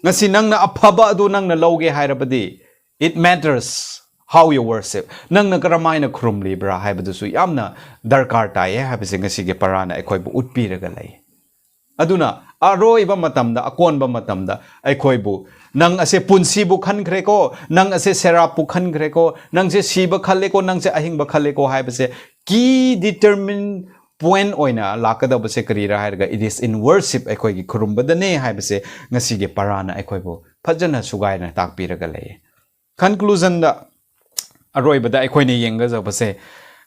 ꯉꯁꯤ ꯅꯪꯅ ꯑꯐꯕ ꯑꯗꯨ ꯅꯪꯅ ꯂꯧꯒꯦ ꯍꯥꯏꯔꯕꯗꯤ, it matters how you worship. ꯅꯪꯅ ꯀꯔꯝꯍꯥꯏꯅ ꯈꯨꯔꯨꯝꯂꯤꯕ꯭ꯔꯥ ꯍꯥꯏꯕꯗꯨꯁꯨ ꯌꯥꯝꯅ ꯗꯔꯀꯥꯔ ꯇꯥꯏꯌꯦ ꯍꯥꯏꯕꯁꯦ ꯉꯁꯤꯒꯤ ꯄꯔꯥꯅ ꯑꯩꯈꯣꯏꯕꯨ ꯎꯠꯄꯤꯔꯒ ꯂꯩ꯫ ꯑꯗꯨꯅ ꯑꯔꯣꯏꯕ ꯃꯇꯝꯗ, ꯑꯀꯣꯟꯕ ꯃꯇꯝꯗ ꯑꯩꯈꯣꯏꯕꯨ, "ꯅꯪ ꯑꯁꯦ ꯄꯨꯟꯁꯤꯕꯨ ꯈꯟꯈ꯭ꯔꯦꯀꯣ, ꯅꯪ ꯑꯁꯦ ꯁꯦꯔꯥꯞꯄꯨ ꯈꯟꯈ꯭ꯔꯦꯀꯣ, ꯅꯪꯁꯦ ꯁꯤꯕ ꯈꯜꯂꯦꯀꯣ, ꯅꯪꯁꯦ ꯑꯍꯤꯡꯕ ꯈꯜꯂꯦꯀꯣ" ꯍꯥꯏꯕꯁꯦ key determine point ꯑꯣꯏꯅ ꯂꯥꯛꯀꯗꯕꯁꯦ ꯀꯔꯤꯔꯥ ꯍꯥꯏꯔꯒ, it is in worship, ꯑꯩꯈꯣꯏꯒꯤ ꯈꯨꯔꯨꯝꯕꯗꯅꯦ ꯍꯥꯏꯕꯁꯦ ꯉꯁꯤꯒꯤ ꯄꯔꯥꯅ ꯑꯩꯈꯣꯏꯕꯨ ꯐꯖꯅ ꯁꯨꯒꯥꯏꯅ ꯇꯥꯛꯄꯤꯔꯒ ꯂꯩꯌꯦ꯫ Conclusionꯗ, ꯑꯔꯣꯏꯕꯗ ꯑꯩꯈꯣꯏꯅ ꯌꯦꯡꯒꯗꯕꯁꯦ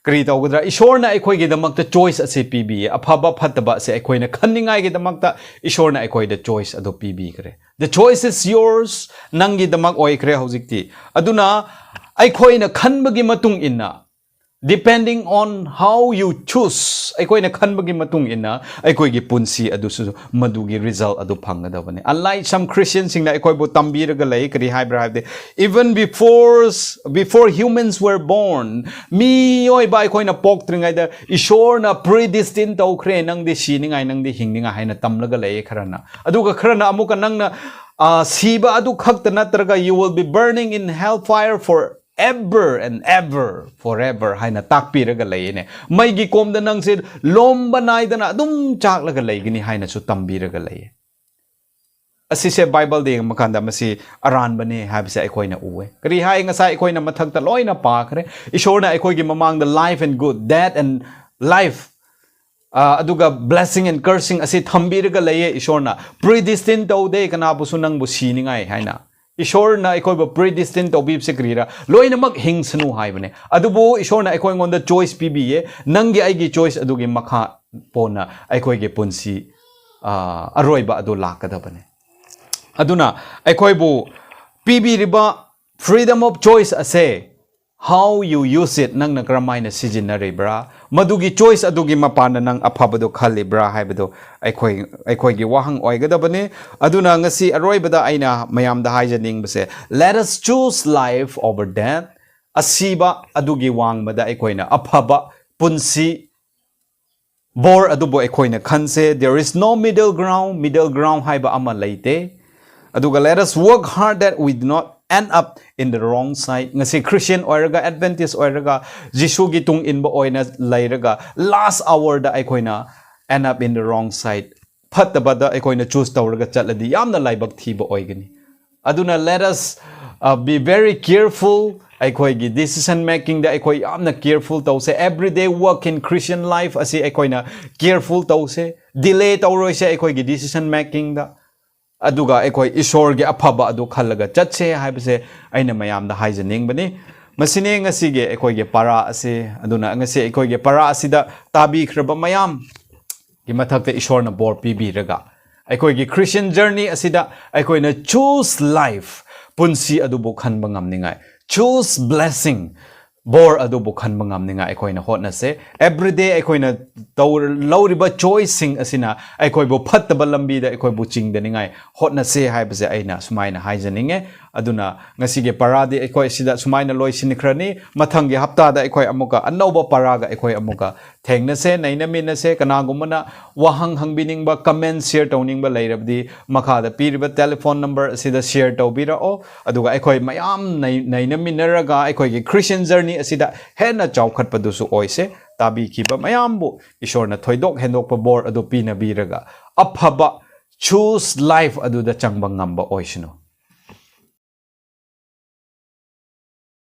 ꯀꯔꯤ ꯇꯧꯒꯗ꯭ꯔꯥ? ꯏꯁꯣꯔꯅ ꯑꯩꯈꯣꯏꯒꯤꯗꯃꯛꯇ choice ꯑꯁꯤ ꯄꯤꯕꯤꯌꯦ꯫ ꯑꯐꯕ ꯐꯠꯇꯕ ꯑꯁꯤ ꯑꯩꯈꯣꯏꯅ ꯈꯟꯅꯤꯡꯉꯥꯏꯒꯤꯗꯃꯛꯇ ꯏꯁꯣꯔꯅ ꯑꯩꯈꯣꯏꯗ choice ꯑꯗꯨ ꯄꯤꯕꯤꯈ꯭ꯔꯦ꯫ The choice is yours, ꯅꯪꯒꯤꯗꯃꯛ ꯑꯣꯏꯈ꯭ꯔꯦ ꯍꯧꯖꯤꯛꯇꯤ꯫ ꯑꯗꯨꯅ ꯑꯩꯈꯣꯏꯅ ꯈꯟꯕꯒꯤ ꯃꯇꯨꯡ ꯏꯟꯅ Depending on how you choose, ꯑꯩꯈꯣꯏꯅ ꯈꯟꯕꯒꯤ ꯃꯇꯨꯡ ꯏꯟꯅ ꯑꯩꯈꯣꯏꯒꯤ ꯄꯨꯟꯁꯤ ꯑꯗꯨꯁꯨ ꯃꯗꯨꯒꯤ result ꯑꯗꯨ ꯐꯪꯒꯗꯕꯅꯤ꯫ Unlike some Christianꯁꯤꯡꯅ ꯑꯩꯈꯣꯏꯕꯨ ꯇꯝꯕꯤꯔꯒ ꯂꯩ, ꯀꯔꯤ ꯍꯥꯏꯕ꯭ꯔꯥ ꯍꯥꯏꯕꯗꯤ, even before, before humans were born, ꯃꯤꯑꯣꯏꯕ ꯑꯩꯈꯣꯏꯅ ꯄꯣꯛꯇ꯭ꯔꯤꯉꯩꯗ ꯏꯁꯣꯔꯅ predestine ꯇꯧꯈ꯭ꯔꯦ, ꯅꯪꯗꯤ ꯁꯤꯅꯤꯡꯉꯥꯏ, ꯅꯪꯗꯤ ꯍꯤꯡꯅꯤꯡꯉꯥꯏ ꯍꯥꯏꯅ ꯇꯝꯂꯒ ꯂꯩꯌꯦ ꯈꯔꯅ꯫ ꯑꯗꯨꯒ ꯈꯔꯅ ꯑꯃꯨꯛꯀ ꯅꯪꯅ, ꯑ, ꯁꯤꯕ ꯑꯗꯨ ꯈꯛꯇ ꯅꯠꯇ꯭ꯔꯒ you will be burning in hellfire forever and ever, forever ꯍꯥꯏꯅ ꯇꯥꯛꯄꯤꯔꯒ ꯂꯩꯌꯦꯅꯦ꯫ ꯃꯩꯒꯤ ꯀꯣꯝꯗ ꯅꯪꯁꯦ ꯂꯣꯝꯕ ꯅꯥꯏꯗꯅ ꯑꯗꯨꯝ ꯆꯥꯛꯂꯒ ꯂꯩꯒꯅꯤ ꯍꯥꯏꯅꯁꯨ ꯇꯝꯕꯤꯔꯒ ꯂꯩꯌꯦ꯫ ꯑꯁꯤꯁꯦ ꯕꯥꯏꯕꯜꯗ ꯌꯦꯡꯕ ꯀꯥꯟꯗ ꯃꯁꯤ ꯑꯔꯥꯟꯕꯅꯦ ꯍꯥꯏꯕꯁꯦ ꯑꯩꯈꯣꯏꯅ ꯎꯋꯦ꯫ ꯀꯔꯤ ꯍꯥꯏ? ꯉꯁꯥꯏ ꯑꯩꯈꯣꯏꯅ ꯃꯊꯛꯇ ꯂꯣꯏꯅ ꯄꯥꯈ꯭ꯔꯦ꯫ ꯏꯁꯣꯔꯅ ꯑꯩꯈꯣꯏꯒꯤ ꯃꯃꯥꯡꯗ life and good, death and life, ꯑ, ꯑꯗꯨꯒ blessing and cursing ꯑꯁꯤ ꯊꯝꯕꯤꯔꯒ ꯂꯩꯌꯦ꯫ ꯏꯁꯣꯔꯅ predestine ꯇꯧꯗꯦ ꯀꯅꯥꯕꯨꯁꯨ ꯅꯪꯕꯨ ꯁꯤꯅꯤꯡꯉꯥꯏ ꯍꯥꯏꯅ꯫ ꯏꯁꯣꯔꯅ ꯑꯩꯈꯣꯏꯕꯨ predestine ꯇꯧꯕꯤꯕꯁꯦ ꯀꯔꯤꯔꯥ? ꯂꯣꯏꯅꯃꯛ ꯍꯤꯡꯁꯅꯨ ꯍꯥꯏꯕꯅꯦ꯫ ꯑꯗꯨꯕꯨ ꯏꯁꯣꯔꯅ ꯑꯩꯈꯣꯏꯉꯣꯟꯗ choice ꯄꯤꯕꯤꯌꯦ꯫ ꯅꯪꯒꯤ ꯑꯩꯒꯤ choice ꯑꯗꯨꯒꯤ ꯃꯈꯥ ꯄꯣꯟꯅ ꯑꯩꯈꯣꯏꯒꯤ ꯄꯨꯟꯁꯤ, ꯑ, ꯑꯔꯣꯏꯕ ꯑꯗꯨ ꯂꯥꯛꯀꯗꯕꯅꯦ꯫ ꯑꯗꯨꯅ ꯑꯩꯈꯣꯏꯕꯨ ꯄꯤꯕꯤꯔꯤꯕ freedom of choice ꯑꯁꯦ, how you use it, ꯅꯪꯅ ꯀꯔꯝ ꯍꯥꯏꯅ ꯁꯤꯖꯤꯟꯅꯔꯤꯕ꯭ꯔꯥ? ꯃꯗꯨꯒꯤ choice ꯑꯗꯨꯒꯤ ꯃꯄꯥꯟꯗ ꯅꯪ ꯑꯐꯕꯗꯨ ꯈꯜꯂꯤꯕ꯭ꯔꯥ ꯍꯥꯏꯕꯗꯨ ꯑꯩꯈꯣꯏ, ꯑꯩꯈꯣꯏꯒꯤ ꯋꯥꯍꯪ ꯑꯣꯏꯒꯗꯕꯅꯤ꯫ ꯑꯗꯨꯅ ꯉꯁꯤ ꯑꯔꯣꯏꯕꯗ ꯑꯩꯅ ꯃꯌꯥꯝꯗ ꯍꯥꯏꯖꯅꯤꯡꯕꯁꯦ, let us choose life over death꯫ ꯑꯁꯤꯕ ꯑꯗꯨꯒꯤ ꯋꯥꯡꯃꯗ ꯑꯩꯈꯣꯏꯅ ꯑꯐꯕ ꯄꯨꯟꯁꯤ ꯕꯣꯔ ꯑꯗꯨꯕꯨ ꯑꯩꯈꯣꯏꯅ ꯈꯟꯁꯦ꯫ There is no middle ground, middle ground ꯍꯥꯏꯕ ꯑꯃ ꯂꯩꯇꯦ꯫ ꯑꯗꯨꯒ let us work hard that we do not end up in the wrong side. ꯉꯁꯤ Christian ꯑꯣꯏꯔꯒ, Adventist ꯑꯣꯏꯔꯒ, ꯖꯤꯁꯨꯒꯤ ꯇꯨꯡ ꯏꯟꯕ ꯑꯣꯏꯅ ꯂꯩꯔꯒ, last hourꯗ ꯑꯩꯈꯣꯏꯅ end up in the wrong side, ꯐꯠꯇꯕꯗ ꯑꯩꯈꯣꯏꯅ choose ꯇꯧꯔꯒ ꯆꯠꯂꯗꯤ ꯌꯥꯝꯅ ꯂꯥꯏꯕꯛ ꯊꯤꯕ ꯑꯣꯏꯒꯅꯤ꯫ ꯑꯗꯨꯅ let us, uh, be very careful꯫ ꯑꯩꯈꯣꯏꯒꯤ decision makingꯗ ꯑꯩꯈꯣꯏ ꯌꯥꯝꯅ careful ꯇꯧꯁꯦ꯫ Everyday work in Christian life ꯑꯁꯤ ꯑꯩꯈꯣꯏꯅ careful ꯇꯧꯁꯦ꯫ Delay ꯇꯧꯔꯣꯏꯁꯦ ꯑꯩꯈꯣꯏꯒꯤ decision makingꯗ꯫ ꯑꯗꯨꯒ ꯑꯩꯈꯣꯏ ꯏꯁꯣꯔꯒꯤ ꯑꯐꯕ ꯑꯗꯨ ꯈꯜꯂꯒ ꯆꯠꯁꯦ ꯍꯥꯏꯕꯁꯦ ꯑꯩꯅ ꯃꯌꯥꯝꯗ ꯍꯥꯏꯖꯅꯤꯡꯕꯅꯤ꯫ ꯃꯁꯤꯅꯤ ꯉꯁꯤꯒꯤ ꯑꯩꯈꯣꯏꯒꯤ ꯄꯔꯥ ꯑꯁꯤ꯫ ꯑꯗꯨꯅ ꯉꯁꯤ ꯑꯩꯈꯣꯏꯒꯤ ꯄꯔꯥ ꯑꯁꯤꯗ ꯇꯥꯕꯤꯈ꯭ꯔꯕ ꯃꯌꯥꯝ ꯒꯤ ꯃꯊꯛꯇ ꯏꯁꯣꯔꯅ ꯕꯣꯔ ꯄꯤꯕꯤꯔꯒ, ꯑꯩꯈꯣꯏꯒꯤ Christian journey ꯑꯁꯤꯗ ꯑꯩꯈꯣꯏꯅ choose life, ꯄꯨꯟꯁꯤ ꯑꯗꯨꯕꯨ ꯈꯟꯕ ꯉꯝꯅꯤꯡꯉꯥꯏ, choose blessing, ꯕꯣꯔ ꯑꯗꯨꯕꯨ ꯈꯟꯕ ꯉꯝꯅꯤꯡꯉꯥꯏ ꯑꯩꯈꯣꯏꯅ ꯍꯣꯠꯅꯁꯦ꯫ Everyday ꯑꯩꯈꯣꯏꯅ ꯇꯧ-, ꯂꯧꯔꯤꯕ choiceꯁꯤꯡ ꯑꯁꯤꯅ ꯑꯩꯈꯣꯏꯕꯨ ꯐꯠꯇꯕ ꯂꯝꯕꯤꯗ ꯑꯩꯈꯣꯏꯕꯨ ꯆꯤꯡꯗꯅꯤꯡꯉꯥꯏ ꯍꯣꯠꯅꯁꯦ ꯍꯥꯏꯕꯁꯦ ꯑꯩꯅ ꯁꯨꯃꯥꯏꯅ ꯍꯥꯏꯖꯅꯤꯡꯉꯦ꯫ ꯑꯗꯨꯅ ꯉꯁꯤꯒꯤ ꯄꯔꯥꯗꯤ ꯑꯩꯈꯣꯏ ꯁꯤꯗ ꯁꯨꯃꯥꯏꯅ ꯂꯣꯏꯁꯤꯟꯈ꯭ꯔꯅꯤ꯫ ꯃꯊꯪꯒꯤ ꯍꯞꯇꯥꯗ ꯑꯩꯈꯣꯏ ꯑꯃꯨꯛꯀ ꯑꯅꯧꯕ ꯄꯔꯥꯒ ꯑꯩꯈꯣꯏ ꯑꯃꯨꯛꯀ ꯊꯦꯡꯅꯁꯦ, ꯅꯩꯅꯃꯤꯟꯅꯁꯦ꯫ ꯀꯅꯥꯒꯨꯝꯕꯅ ꯋꯥꯍꯪ ꯍꯪꯕꯤꯅꯤꯡꯕ, comment share ꯇꯧꯅꯤꯡꯕ ꯂꯩꯔꯕꯗꯤ ꯃꯈꯥꯗ ꯄꯤꯔꯤꯕ telephone number ꯑꯁꯤꯗ share ꯇꯧꯕꯤꯔꯛꯑꯣ꯫ ꯑꯗꯨꯒ ꯑꯩꯈꯣꯏ ꯃꯌꯥꯝ ꯅꯩ-, ꯅꯩꯅꯃꯤꯟꯅꯔꯒ ꯑꯩꯈꯣꯏꯒꯤ Christian journey ꯑꯁꯤꯗ ꯍꯦꯟꯅ ꯆꯥꯎꯈꯠꯄꯗꯨꯁꯨ ꯑꯣꯏꯁꯦ꯫ ꯇꯥꯕꯤꯈꯤꯕ ꯃꯌꯥꯝꯕꯨ ꯏꯁꯣꯔꯅ ꯊꯣꯏꯗꯣꯛ ꯍꯦꯟꯗꯣꯛꯄ ꯕꯣꯔ ꯑꯗꯨ ꯄꯤꯅꯕꯤꯔꯒ ꯑꯐꯕ choose life ꯑꯗꯨꯗ ꯆꯪꯕ ꯉꯝꯕ ꯑꯣꯏꯁꯅꯨ꯫